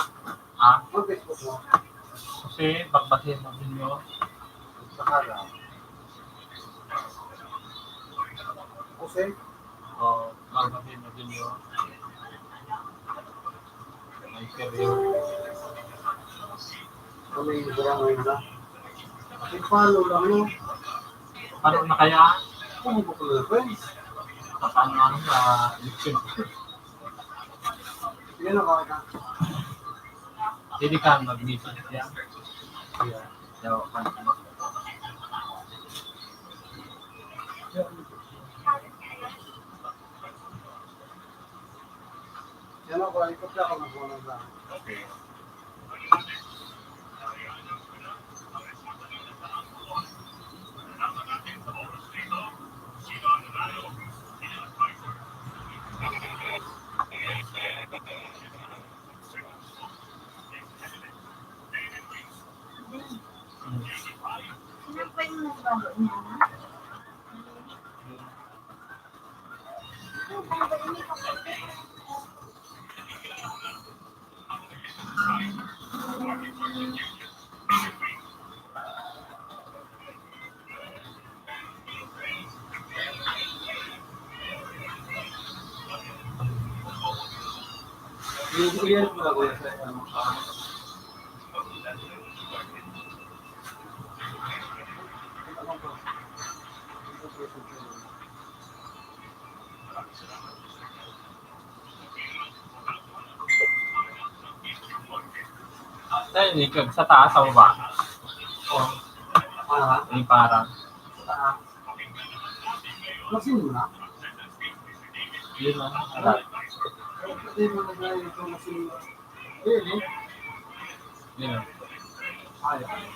Ha? Ano Facebook mo? Jose Bakbasin Avenio. Saka lang. Jose? O, Bakbasin Avenio. May career. Ano yung drama yun na? Ay, paano lang yun? Paano na kaya? Ano ba pala, friends? Paano ano na, election? Yan ang makita. Pwede ka mag-message niya. Yeah. So, yan ako, ikot na ako, nagkulang lang. Okay. Ano pa yung nagbago niya? Yung clear mo na, kuya, sa ano, ah, Tayo, ikaw, sa taas, sa baba? Ah. Yung parang. Sa taas. Masin mo na? Yun lang, harap. Pati mga gaya ito, masin mo. Ayun, eh. Yun lang. Ay, ay.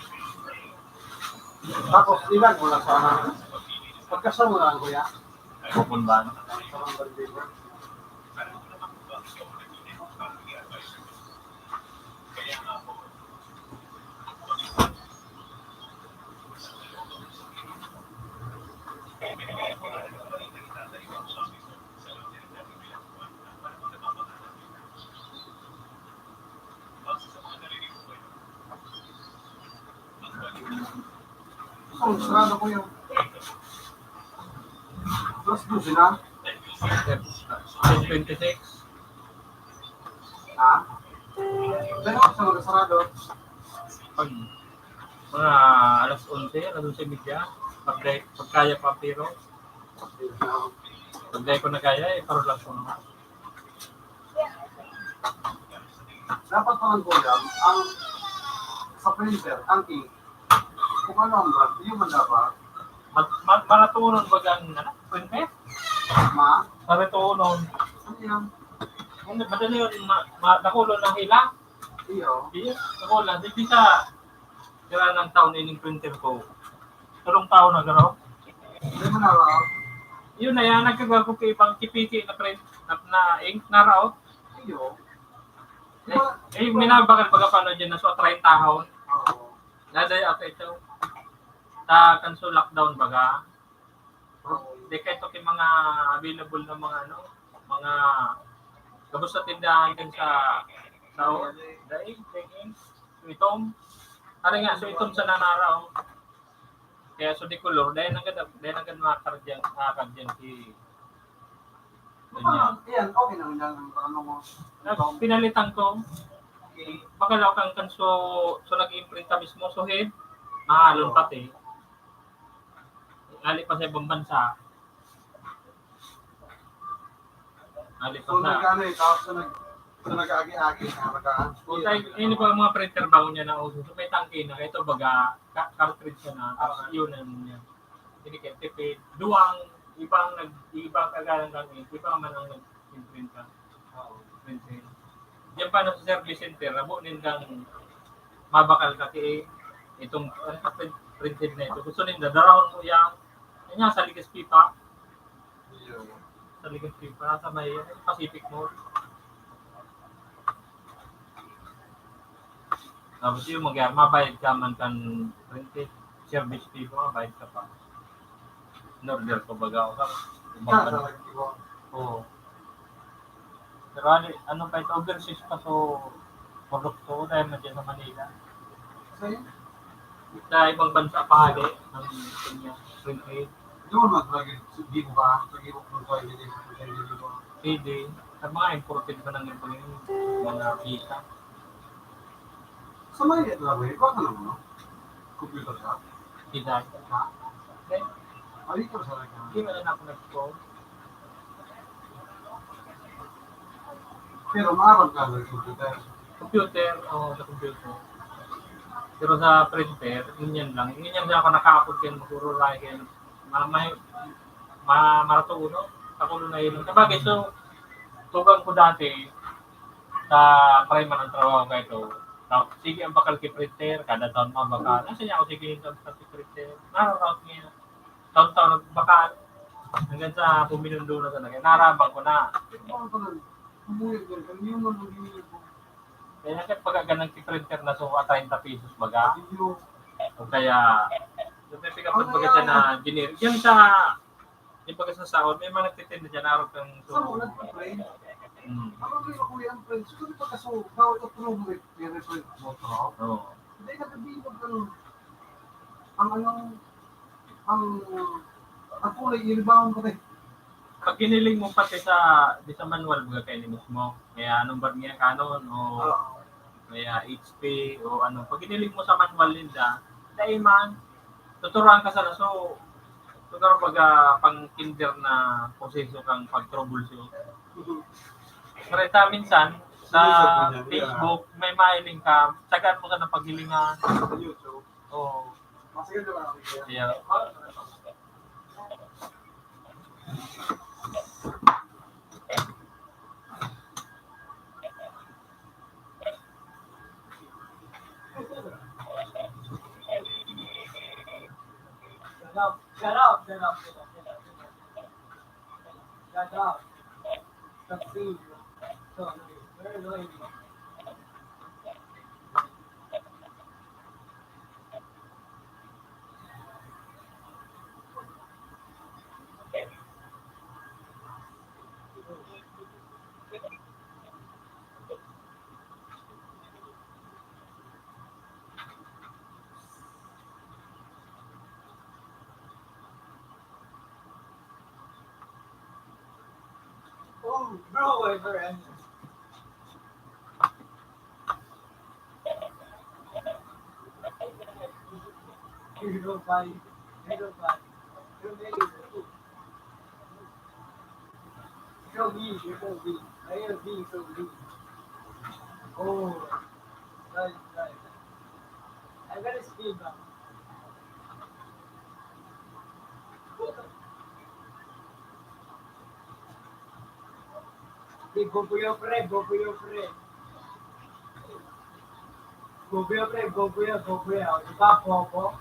Tapos, ilan mo na sa, pagkasa mo lang, kuya? Open ba? Sa mga barangay. Oh, sarado ko yun. Alas dose na. Ten twenty-six. Ha? Pero sa mga sarado. Pag mga alas onse, alas onse y media, pag, pag kaya pa, pero pag di ko na kaya, eh, paro lang po naman. Dapat palang kulang ang sa printer, ang ink. Kung ano ang brand, yun man dapat. Ma-, ma-, maratunon ba ang, ano, printer? Ma? Maratunon. Ano yan? Ano, madali yun, ma-, ma-, nakulo ng hila? Iyo. Iyo, nakulo. Di, di sa, sira ng taon ining printer ko. Tulong taon na garo. Hindi mo na, ah. Yun na yan, nagkagago ka ibang kipiki na print, na, na ink na raw. Iyo. Eh, eh, minabakal baga paano dyan na so, treinta tahon. Oo. Naday ako ito. Ta, kan so lockdown baga. Di kayo ito kay mga available na mga ano, mga gabos sa tindahan kan sa, sa, dahil, dahil, itom. Ari nga, so itom sa nanara, oh. Kaya so de color, dahil nagad, dahil nagad mga kardyang, ah, kardyang si, Ganyan. Yan, okay naman yan, ang ano mo. Tapos pinalitan ko, bakal ako kan, kan so, so nag-imprint ka mismo, so head, mahalon Oo. pati. Hali pa sa ibang bansa. Hali pa So, sa nag-ano eh, tapos so nag-, so nag-agi-agi, ah, nag-a-, Kung tayo, yun pa ang mga printer bago niya na uso. So, may tangke na. Ito baga, ka-, cartridge siya na. Tapos Ah. yun ang niya. Hindi kayo tipid. Duwang, ibang nag-, ibang kagalang kami. Iba man ang nag-imprint ka. Oo, imprint. Diyan pa na sa service center, abo nindang mabakal ka kay itong, ano ka, print-, printed na ito. Gusto ninda, darawon mo yan. Yan nga, sa ligas pipa. Iyo. Sa ligas pipa, sa may Pacific Mall. Tapos yung mag-, mabayad ka man kan printed service fee mo, mabayad ka pa. In-order ko baga ako sa ibang Ah, bansa. Talaga po. Oo. Pero ano, ano pa ito, overseas pa, so, produkto ko dahil nandiyan sa Manila. Sa'yo? Sa ibang bansa pa hali, ang kanya, printed. Doon, mas lagi, di mo ba, pag-ibig mo ba, hindi mo, hindi mo ba? Pwede. Sa mga imported pa ng imported, mga pita. Sa may ito lang, eh, baka naman, no? Computer shop? Hindi. Ha? Hindi. Ay, ito sa akin. Hindi na lang ako nag-phone. Pero maabang ka ng computer. Computer, oo, sa computer. Pero sa printer, ganyan lang. Ganyan lang ako nakaapod kayo, mag-ururay kayo. Ma-, may, ma-, maratuon, no? Sa kulo na yun. Sabagay, so, tugang ko dati, sa Prima ang trabaho ko ito. Ta-, sige ang bakal ki printer, kada taon mabakal. Nasa niya ako, sige, sa bakal ki printer. Nararaot niya. Taon-taon nagbakal. Hanggang sa puminundo na talaga. Narabang ko na. Ito pa ang tanong. Bumuyag yan. Ang yun ang bumuyag ko. Kaya nga, pag ganang ki printer na so, treinta pesos baga. Iyo. O kaya, yung may pick-up baga dyan na generic. Yan sa, yung baga sa sahod, may mga nagtitinda dyan, araw kang so. Sa mga nagtitinda? Hmm. Ako rin ako yung friends. Kasi pagka so, bawal ka promo, may, may friends mo, no? Oo. Hindi, nagbibilang ka nun. Ang ano, ang, ang kulay, iribahan ko, eh. Pag giniling mo pati sa, di sa manual, baga kayo ni mismo. Kaya anong brand niya, Canon, o Oo. kaya H P, o ano. Pag giniling mo sa manual ninda, dahil man, tuturuan ka sana. So, siguro pag, ah, pang kinder na proseso kang pag-troubleshoot. Mhm. Pero ito, minsan, sa Sa YouTube, yun, yeah. Facebook, may mahiling ka, tsagaan mo sana paghilingan. Sa YouTube. Oo. Mas yun lang. Yeah. Shut up, shut up, shut up, shut up, shut up. Shut up. Stop singing. Stop. Very annoying. Bro, whatever, ano. Zero five. Zero five. Zero negative two. Show me, show me. Ayun, B, show me. Oh. Right, right. I'm gonna speed up. Di, bobo yung pre, bobo yung pre. Bobo yung pre, bobo yung, bobo yung. Di ba, bobo?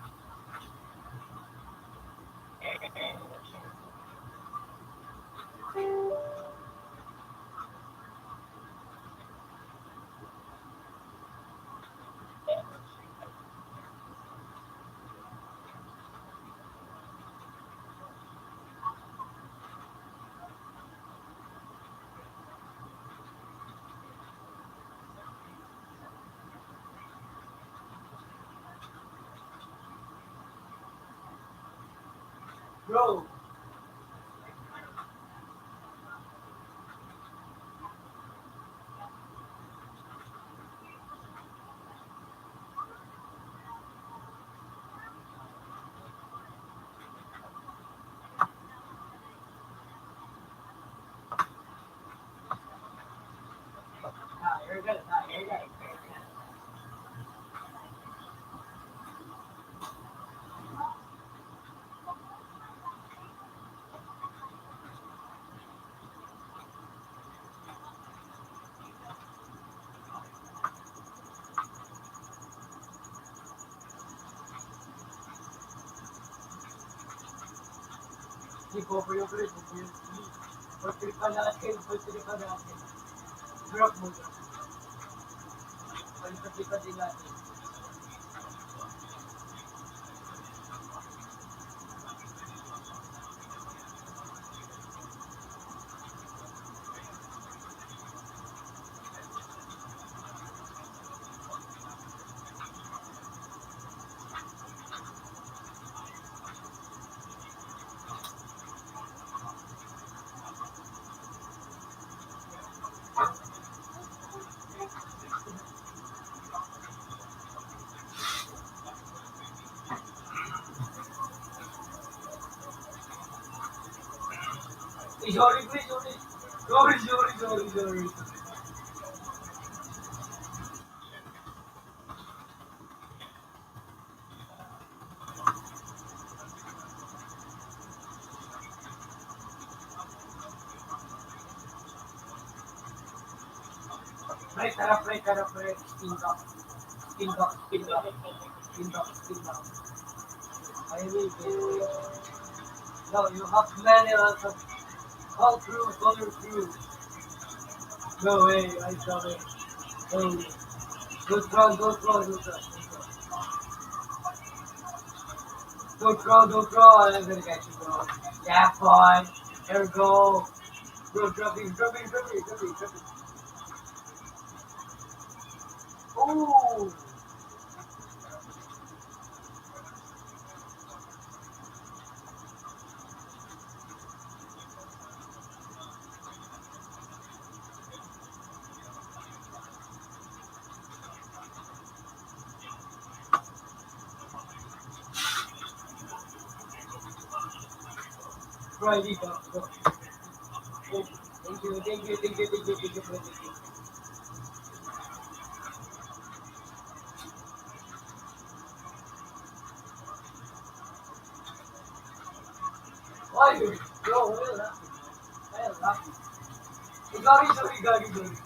Bro. Si Popoy yung pre, Popoy yung pre. Pagtripan natin, pagtripan natin. Drop mo. Pagtripan din natin. Eh, sorry, pre, sorry. Sorry, sorry, sorry, sorry. Pre, tara, pre, tara, pre. Spin back. Spin back, spin back. Spin back, spin back. I will be. No, you have many also. Go through, go through. No way, I saw it. Oh. Don't run, don't run, don't run, don't run. Don't run, don't run. I'm gonna get you, bro. Yeah, boy. There we go. Bro, drop in, drop in, drop in, drop in, drop in. Oh. Bro, I need that. Bro. Thank you, thank you, thank you, thank you, thank you, thank you, bro. Thank you. Ay, bro, wala na. Ay, wala. Gagi, gagi, gagi, gagi.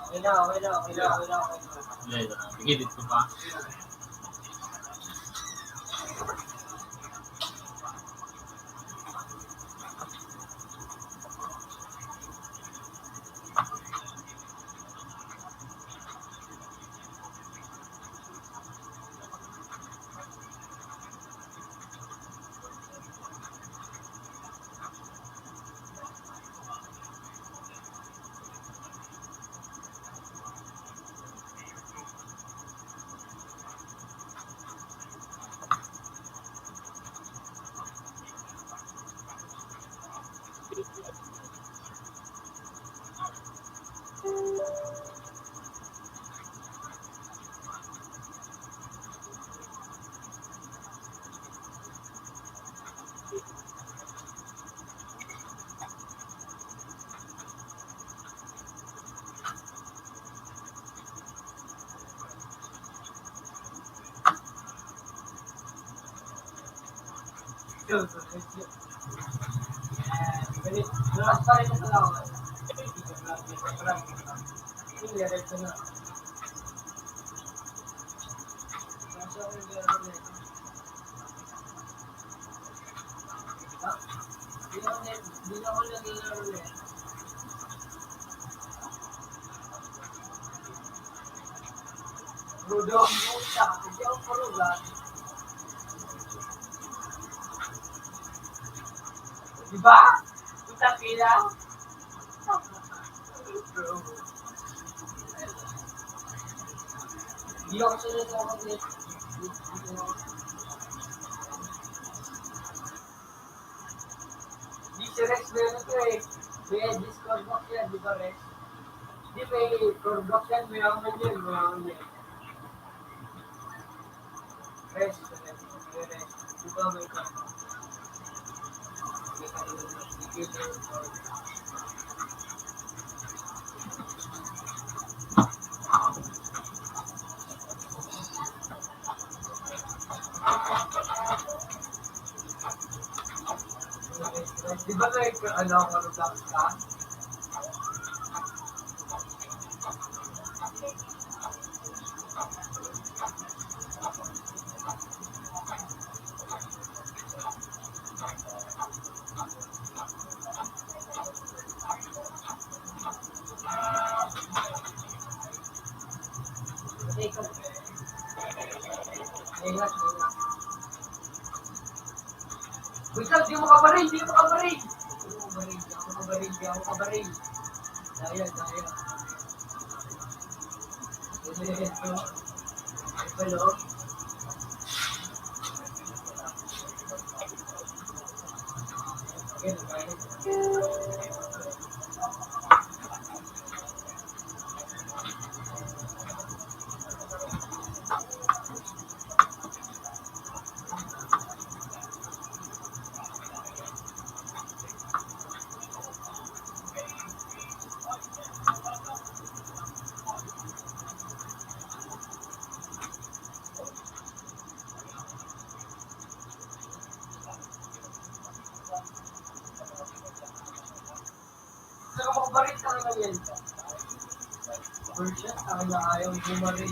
Okay na, okay na, okay na, okay na, okay na. Hindi, hindi. Edit ko pa. Rudo, puta, hindi ako paruga. Diba? Putang ina. Hindi ako sunod sa mga. Di si Rex meron to eh. May Discord box yan, di ba, Rex? Di may Discord box yan, may ako man yun, may ako man yun. Rex, Rex, Rex. Di ba may Di ba may ano, marunong ka? Wait lang, di mo kabaril, di mo kabaril. Di mo kabaril, di mo kabaril, di mo kabaril. Daya, daya. Hello? Saka makabaril ka naman yan. First shot, ang naayaw bumaril.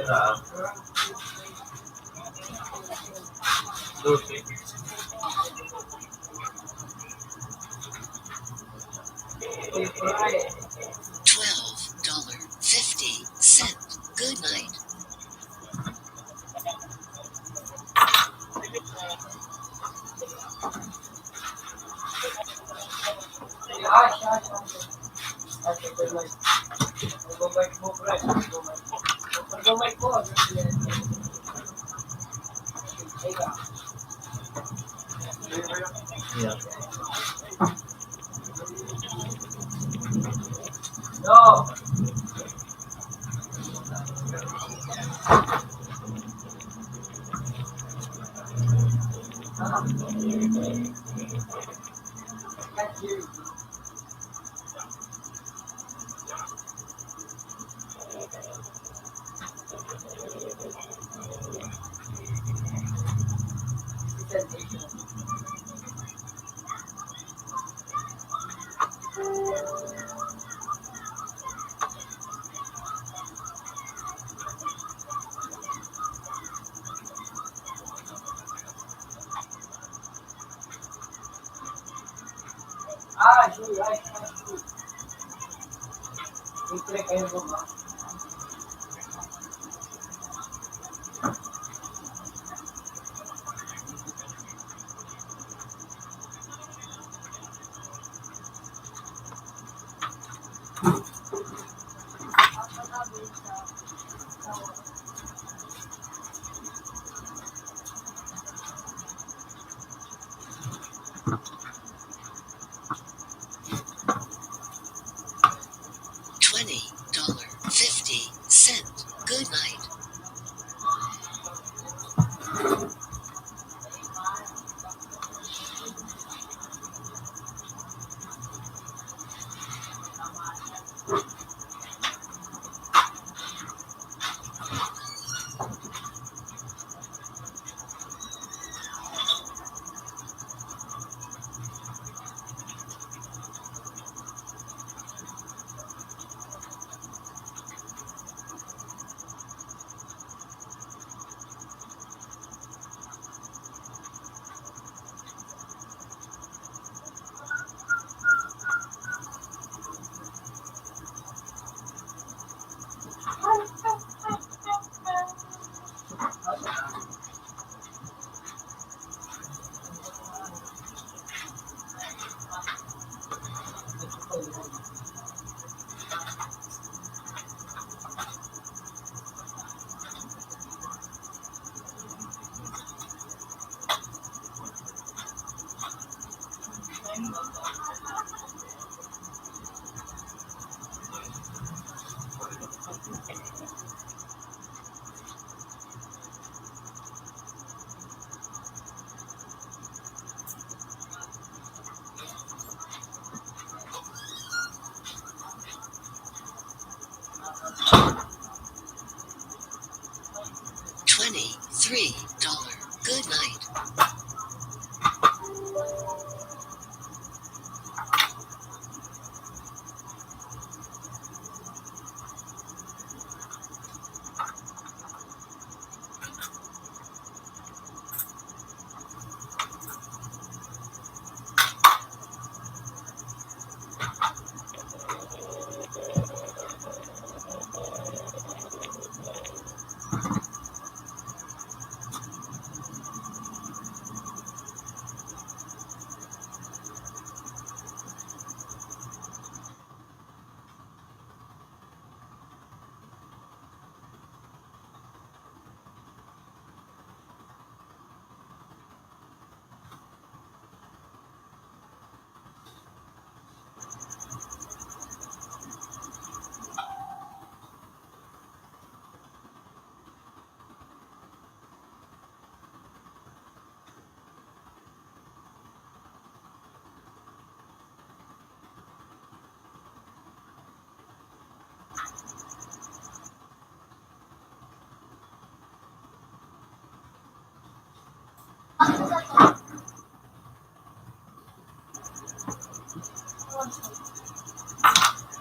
Sa dose. Twelve dollar fifty cent. Good night. Yeah. Twenty dollar fifty cent. Good night. Twenty-three dollar. Good night.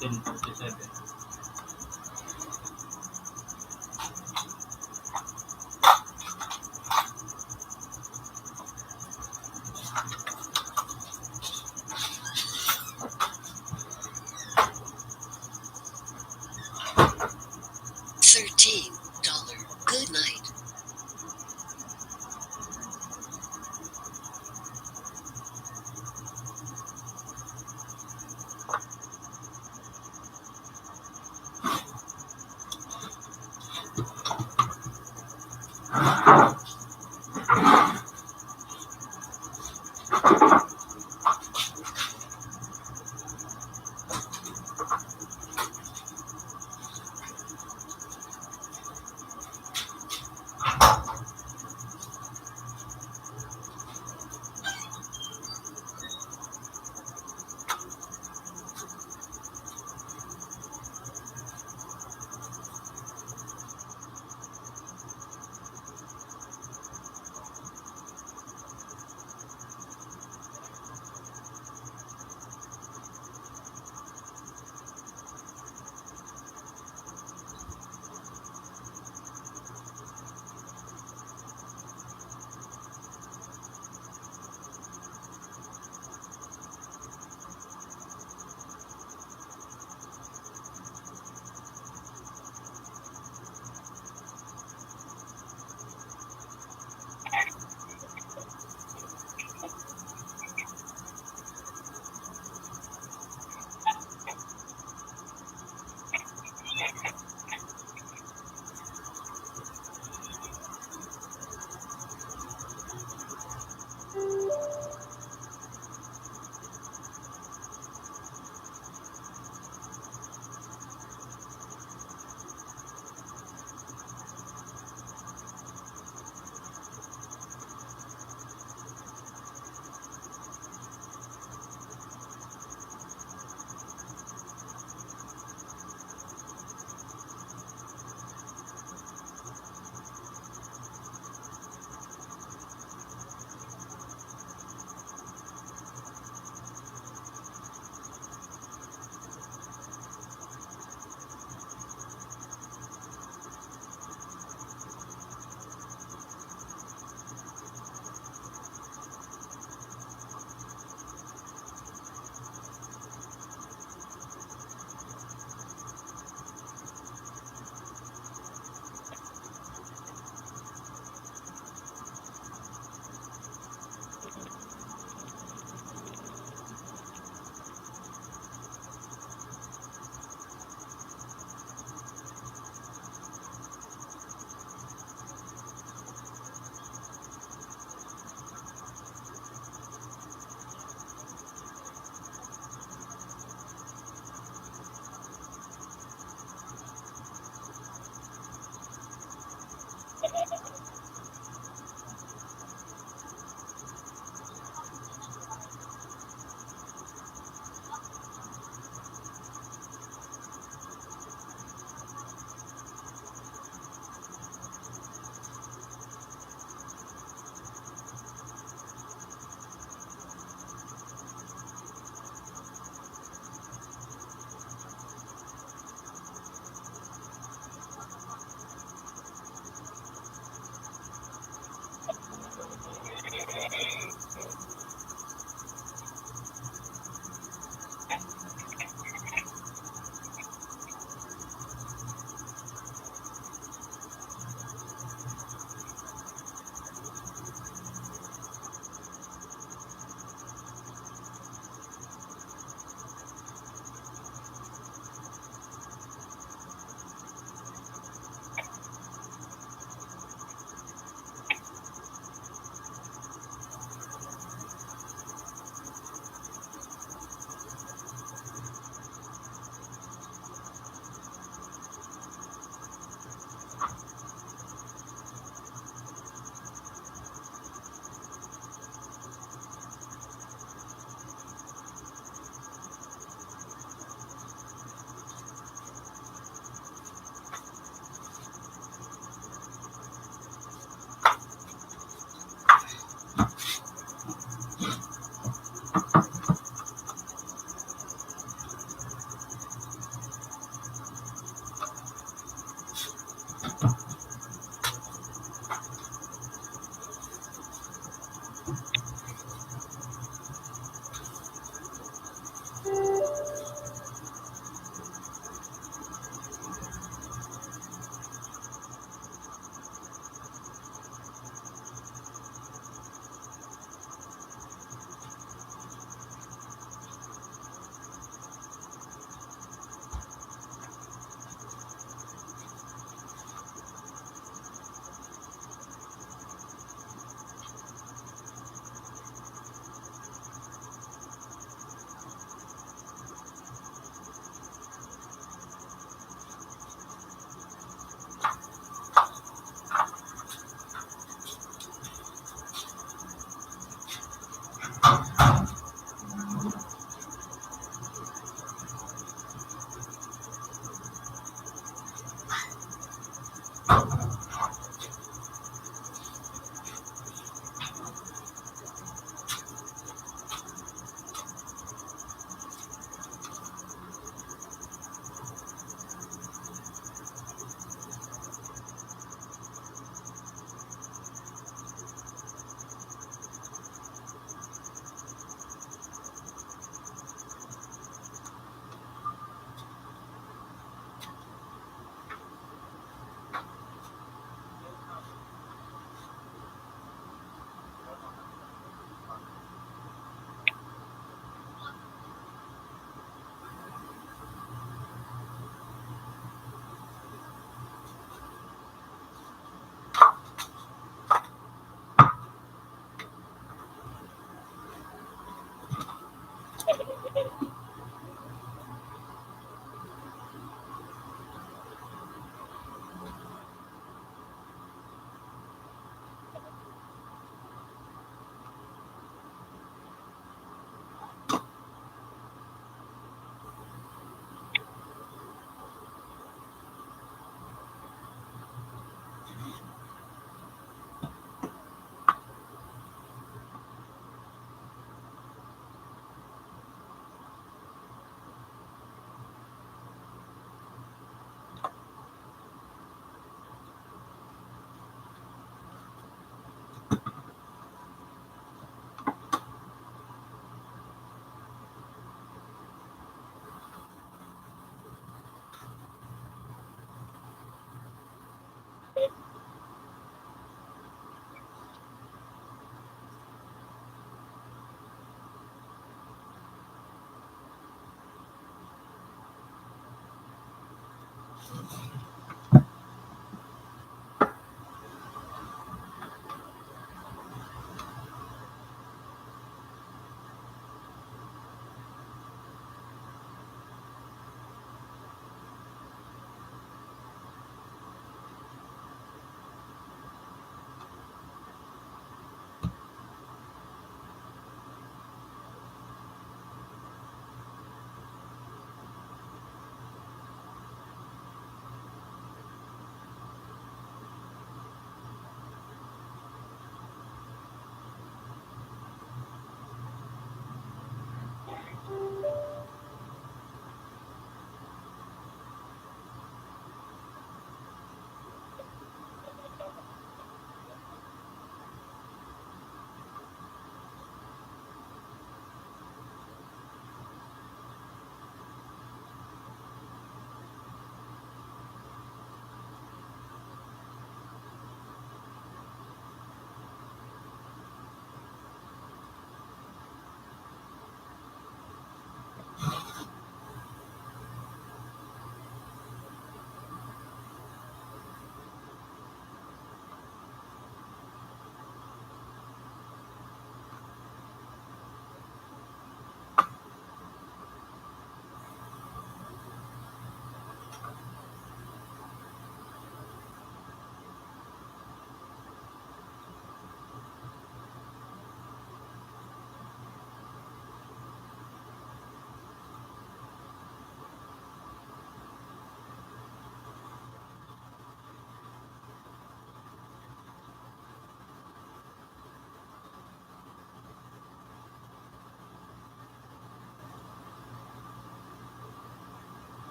Ten forty-seven.